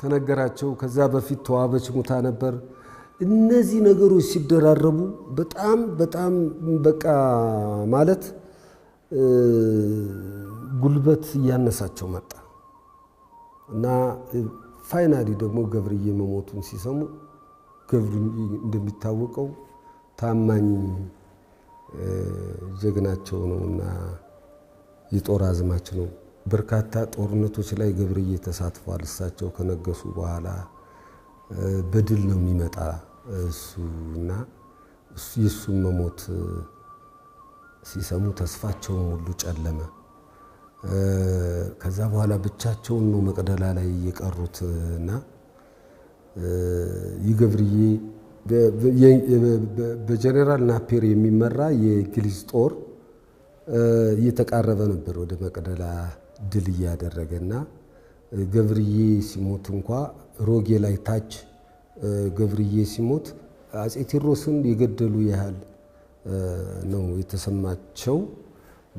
ተነገራቸው። ከዛ በፊት ተዋበች ሙታ ነበር። እነዚህ ነገሮች ሲደራረቡ በጣም በጣም በቃ ማለት ጉልበት እያነሳቸው መጣ እና finally ደግሞ ገብርዬ መሞቱን ሲሰሙ፣ ገብርዬ እንደሚታወቀው ታማኝ ጀግናቸው ነውና የጦር አዝማች ነው። በርካታ ጦርነቶች ላይ ገብርዬ ተሳትፏል። እሳቸው ከነገሱ በኋላ በድል ነው የሚመጣ እሱና የእሱን መሞት ሲሰሙ ተስፋቸውን ሁሉ ጨለመ። ከዛ በኋላ ብቻቸውን ነው መቅደላ ላይ የቀሩት እና ይገብርዬ በጀኔራል ናፔር የሚመራ የእንግሊዝ ጦር እየተቃረበ ነበር ወደ መቅደላ ድል እያደረገና ገብርዬ ሲሞት እንኳ ሮጌ ላይ ታች ገብርዬ ሲሞት አጼ ቴዎድሮስን የገደሉ ያህል ነው የተሰማቸው።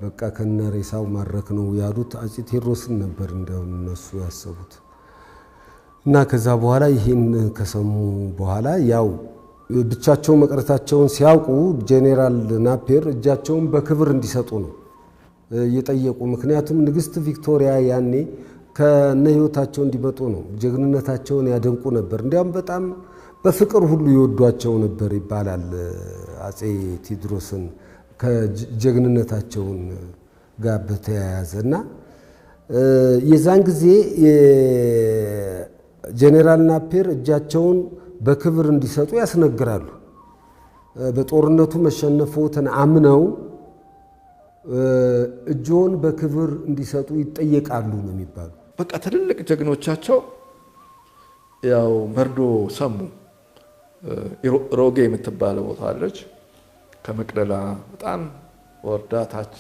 በቃ ከነሬሳው ማድረክ ነው ያሉት አጼ ቴዎድሮስን ነበር እንዲያውም እነሱ ያሰቡት። እና ከዛ በኋላ ይህን ከሰሙ በኋላ ያው ብቻቸው መቅረታቸውን ሲያውቁ ጄኔራል ናፔር እጃቸውን በክብር እንዲሰጡ ነው የጠየቁ። ምክንያቱም ንግስት ቪክቶሪያ ያኔ ከነ ህይወታቸው እንዲመጡ ነው፣ ጀግንነታቸውን ያደንቁ ነበር። እንዲያውም በጣም በፍቅር ሁሉ ይወዷቸው ነበር ይባላል አጼ ቴዎድሮስን ከጀግንነታቸውን ጋር በተያያዘ። እና የዛን ጊዜ ጄኔራል ናፔር እጃቸውን በክብር እንዲሰጡ ያስነግራሉ። በጦርነቱ መሸነፎትን አምነው እጆን በክብር እንዲሰጡ ይጠየቃሉ ነው የሚባሉ። በቃ ትልልቅ ጀግኖቻቸው ያው መርዶ ሰሙ። ሮጌ የምትባለ ቦታ አለች፣ ከመቅደላ በጣም ወርዳ ታች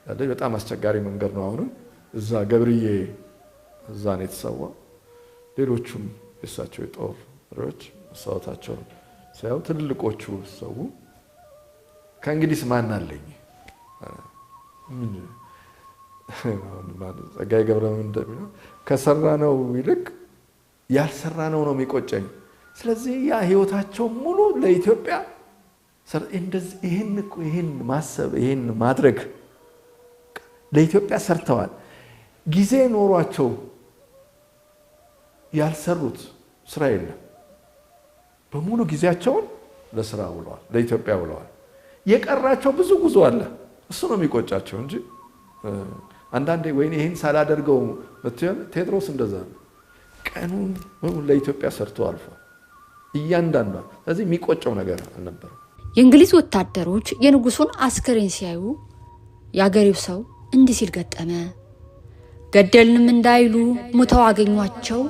ያለች በጣም አስቸጋሪ መንገድ ነው። አሁንም እዛ ገብርዬ እዛ ነው የተሰዋ። ሌሎቹም የእሳቸው የጦር መሪዎች መሰዋታቸውን ሳያው ትልልቆቹ ሰው ከእንግዲህስ ማን አለኝ? ጸጋዬ ገብረመድኅን እንደሚለው ከሰራነው ይልቅ ያልሰራነው ነው የሚቆጨኝ። ስለዚህ ያ ህይወታቸው ሙሉ ለኢትዮጵያ እንደዚህ ይህን ማሰብ ይህን ማድረግ ለኢትዮጵያ ሰርተዋል። ጊዜ ኖሯቸው ያልሰሩት ስራ የለም። በሙሉ ጊዜያቸውን ለስራ ውለዋል፣ ለኢትዮጵያ ውለዋል። የቀራቸው ብዙ ጉዞ አለ። እሱ ነው የሚቆጫቸው እንጂ አንዳንዴ ወይኔ ይህን ሳላደርገው ቴዎድሮስ እንደዛ ነው። ቀኑን ለኢትዮጵያ ሰርቶ አልፏል እያንዳንዷ። ስለዚህ የሚቆጨው ነገር አልነበረም። የእንግሊዝ ወታደሮች የንጉሱን አስከሬን ሲያዩ የአገሬው ሰው እንዲህ ሲል ገጠመ። ገደልንም እንዳይሉ ሙተው አገኟቸው፣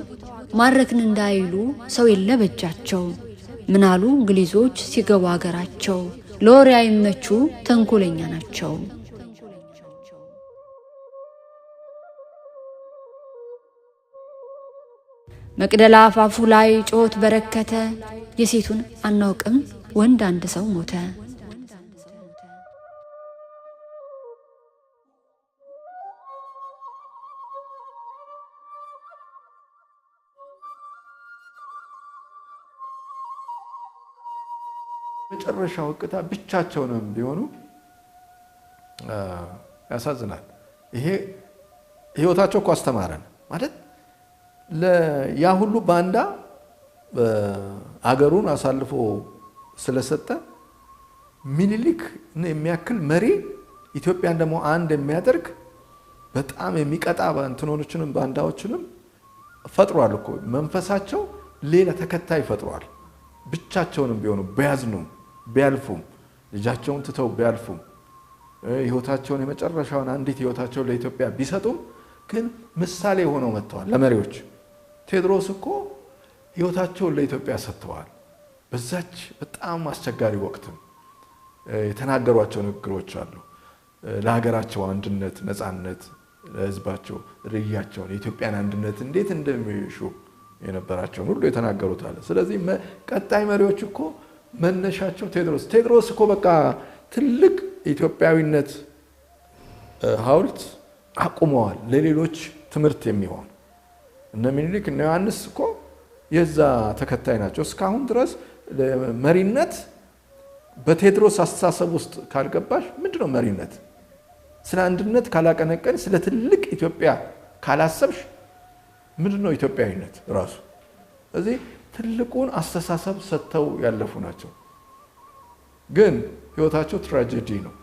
ማረክን እንዳይሉ ሰው የለ በጃቸው። ምናሉ እንግሊዞች ሲገቡ አገራቸው፣ ለወሬ አይመቹ ተንኮለኛ ናቸው። መቅደላ አፋፉ ላይ ጮት በረከተ፣ የሴቱን አናውቅም ወንድ አንድ ሰው ሞተ። መጨረሻው እቅታ ብቻቸውንም ቢሆኑ ያሳዝናል። ይሄ ህይወታቸው እኮ አስተማረን ማለት ያ ሁሉ ባንዳ አገሩን አሳልፎ ስለሰጠ ሚኒሊክ የሚያክል መሪ ኢትዮጵያን ደግሞ አንድ የሚያደርግ በጣም የሚቀጣ እንትኖችንም ባንዳዎችንም ፈጥሯል እኮ። መንፈሳቸው ሌላ ተከታይ ፈጥሯል። ብቻቸውንም ቢሆኑ ቢያዝኑም ቢያልፉም ልጃቸውን ትተው ቢያልፉም ህይወታቸውን የመጨረሻውን አንዲት ህይወታቸውን ለኢትዮጵያ ቢሰጡም ግን ምሳሌ ሆነው መጥተዋል ለመሪዎች። ቴዎድሮስ እኮ ህይወታቸውን ለኢትዮጵያ ሰጥተዋል። በዛች በጣም አስቸጋሪ ወቅትም የተናገሯቸው ንግግሮች አሉ። ለሀገራቸው አንድነት፣ ነፃነት፣ ለህዝባቸው ርያቸውን የኢትዮጵያን አንድነት እንዴት እንደሚሹ የነበራቸውን ሁሉ የተናገሩት አለ። ስለዚህ ቀጣይ መሪዎች እኮ መነሻቸው ቴዎድሮስ ቴዎድሮስ እኮ በቃ ትልቅ ኢትዮጵያዊነት ሐውልት አቁመዋል ለሌሎች ትምህርት የሚሆን። እነ ሚኒሊክ እነ ዮሐንስ እኮ የዛ ተከታይ ናቸው። እስካሁን ድረስ መሪነት በቴዎድሮስ አስተሳሰብ ውስጥ ካልገባሽ ምንድነው መሪነት? ስለ አንድነት ካላቀነቀን፣ ስለ ትልቅ ኢትዮጵያ ካላሰብሽ ምንድነው ኢትዮጵያዊነት ራሱ? ስለዚህ ትልቁን አስተሳሰብ ሰጥተው ያለፉ ናቸው። ግን ህይወታቸው ትራጀዲ ነው፣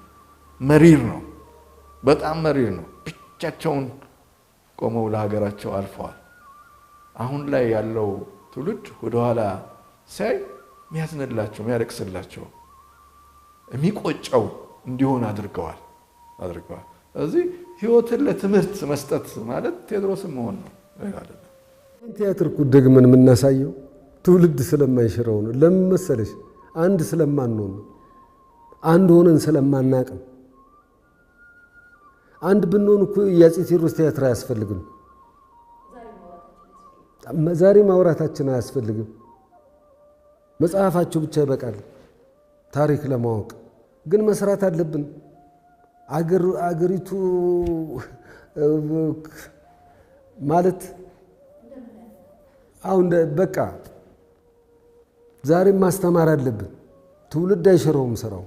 መሪር ነው፣ በጣም መሪር ነው። ብቻቸውን ቆመው ለሀገራቸው አልፈዋል። አሁን ላይ ያለው ትውልድ ወደኋላ ሲያይ የሚያዝንላቸው፣ የሚያለቅስላቸው፣ የሚቆጨው እንዲሆን አድርገዋል። ስለዚህ ህይወትን ለትምህርት መስጠት ማለት ቴዎድሮስን መሆን ነው። ቲያትር እኮ ደግመን የምናሳየው ትውልድ ስለማይሽረው ነው። ለምን መሰለሽ? አንድ ስለማንሆን ነው። አንድ ሆነን ስለማናቅ ነው። አንድ ብንሆን እኮ የአፄ ቴዎድሮስ ቲያትር አያስፈልግም። ዛሬ ማውራታችን አያስፈልግም። መጽሐፋቸው ብቻ ይበቃል ታሪክ ለማወቅ። ግን መስራት አለብን። አገሪቱ ማለት አሁን በቃ ዛሬም ማስተማር አለብን። ትውልድ አይሽረውም ስራው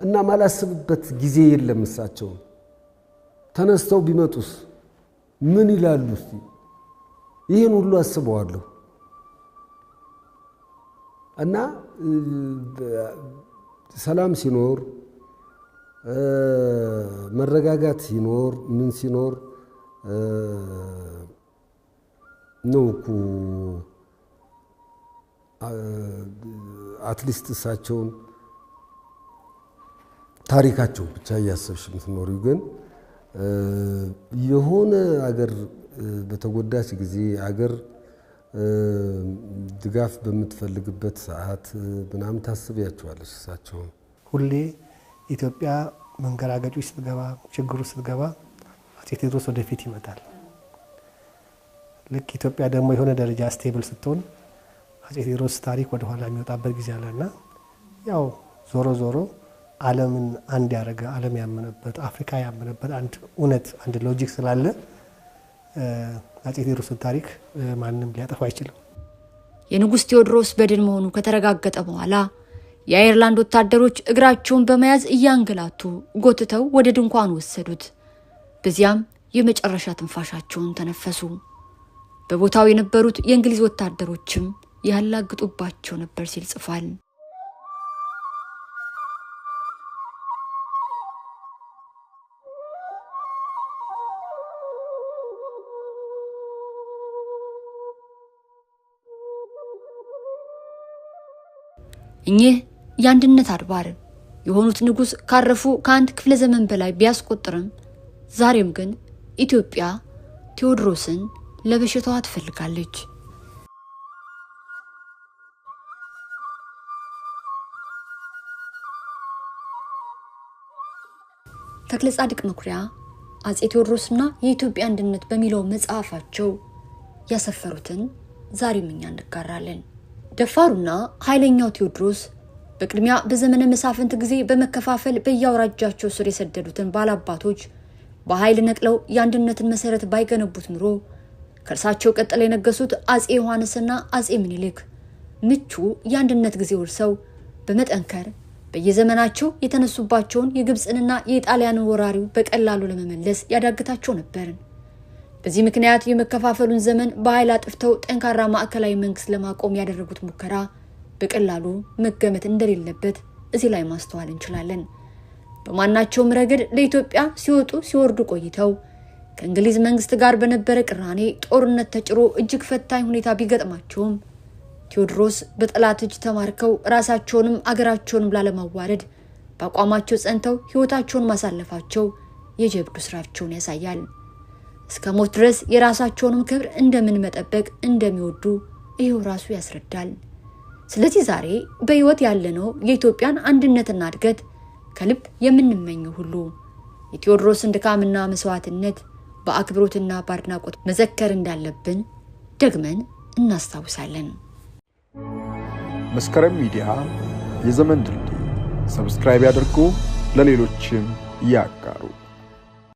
እና ማላስብበት ጊዜ የለም። እሳቸውን ተነስተው ቢመጡስ ምን ይላሉ? እስቲ ይህን ሁሉ አስበዋለሁ። እና ሰላም ሲኖር መረጋጋት ሲኖር ምን ሲኖር ነው እኮ at least እሳቸውን ታሪካቸው ብቻ እያሰብሽ የምትኖሪው። ግን የሆነ አገር በተጎዳች ጊዜ፣ አገር ድጋፍ በምትፈልግበት ሰዓት ምናምን ታስቢያቸዋለሽ እሳቸውን። ሁሌ ኢትዮጵያ መንገራገጮች ስትገባ፣ ችግሩ ስትገባ አፄ ቴዎድሮስ ወደፊት ይመጣል። ልክ ኢትዮጵያ ደግሞ የሆነ ደረጃ stable ስትሆን አፄ ቴዎድሮስ ታሪክ ወደኋላ የሚወጣበት ጊዜ አለና ያው ዞሮ ዞሮ ዓለምን አንድ ያደረገ፣ ዓለም ያመነበት፣ አፍሪካ ያመነበት አንድ እውነት፣ አንድ logic ስላለ አፄ ቴዎድሮስን ታሪክ ማንም ሊያጠፋ አይችልም። የንጉሥ ቴዎድሮስ በድን መሆኑ ከተረጋገጠ በኋላ የአየርላንድ ወታደሮች እግራቸውን በመያዝ እያንገላቱ ጎትተው ወደ ድንኳን ወሰዱት። በዚያም የመጨረሻ ትንፋሻቸውን ተነፈሱ። በቦታው የነበሩት የእንግሊዝ ወታደሮችም ያላግጡባቸው ነበር ሲል ጽፏል። እኚህ የአንድነት አድባር የሆኑት ንጉሥ ካረፉ ከአንድ ክፍለ ዘመን በላይ ቢያስቆጥርም ዛሬም ግን ኢትዮጵያ ቴዎድሮስን ለበሽታዋ ትፈልጋለች። ተክለ ጻድቅ መኩሪያ አፄ ቴዎድሮስና የኢትዮጵያ አንድነት በሚለው መጽሐፋቸው ያሰፈሩትን ዛሬም እኛ እንጋራለን። ደፋሩና ኃይለኛው ቴዎድሮስ በቅድሚያ በዘመነ መሳፍንት ጊዜ በመከፋፈል በየአውራጃቸው ስር የሰደዱትን ባላባቶች በኃይል ነቅለው የአንድነትን መሰረት ባይገነቡት ኑሮ ከእርሳቸው ቀጥለው የነገሱት አፄ ዮሐንስና አፄ ምኒልክ ምቹ የአንድነት ጊዜ ወርሰው በመጠንከር በየዘመናቸው የተነሱባቸውን የግብፅንና የጣሊያንን ወራሪው በቀላሉ ለመመለስ ያዳግታቸው ነበር። በዚህ ምክንያት የመከፋፈሉን ዘመን በኃይል አጥፍተው ጠንካራ ማዕከላዊ መንግስት ለማቆም ያደረጉት ሙከራ በቀላሉ መገመት እንደሌለበት እዚህ ላይ ማስተዋል እንችላለን። በማናቸውም ረገድ ለኢትዮጵያ ሲወጡ ሲወርዱ ቆይተው ከእንግሊዝ መንግስት ጋር በነበረ ቅራኔ ጦርነት ተጭሮ እጅግ ፈታኝ ሁኔታ ቢገጥማቸውም ቴዎድሮስ በጠላት እጅ ተማርከው ራሳቸውንም አገራቸውንም ላለማዋረድ በአቋማቸው ጸንተው ሕይወታቸውን ማሳለፋቸው የጀብዱ ስራቸውን ያሳያል። እስከ ሞት ድረስ የራሳቸውንም ክብር እንደምን መጠበቅ እንደሚወዱ ይሄው ራሱ ያስረዳል። ስለዚህ ዛሬ በሕይወት ያለነው የኢትዮጵያን አንድነትና እድገት ከልብ የምንመኘው ሁሉ የቴዎድሮስን ድካምና መስዋዕትነት በአክብሮትና በአድናቆት መዘከር እንዳለብን ደግመን እናስታውሳለን። መስከረም ሚዲያ የዘመን ድልድይ፣ subscribe ያድርጉ፣ ለሌሎችም ያጋሩ።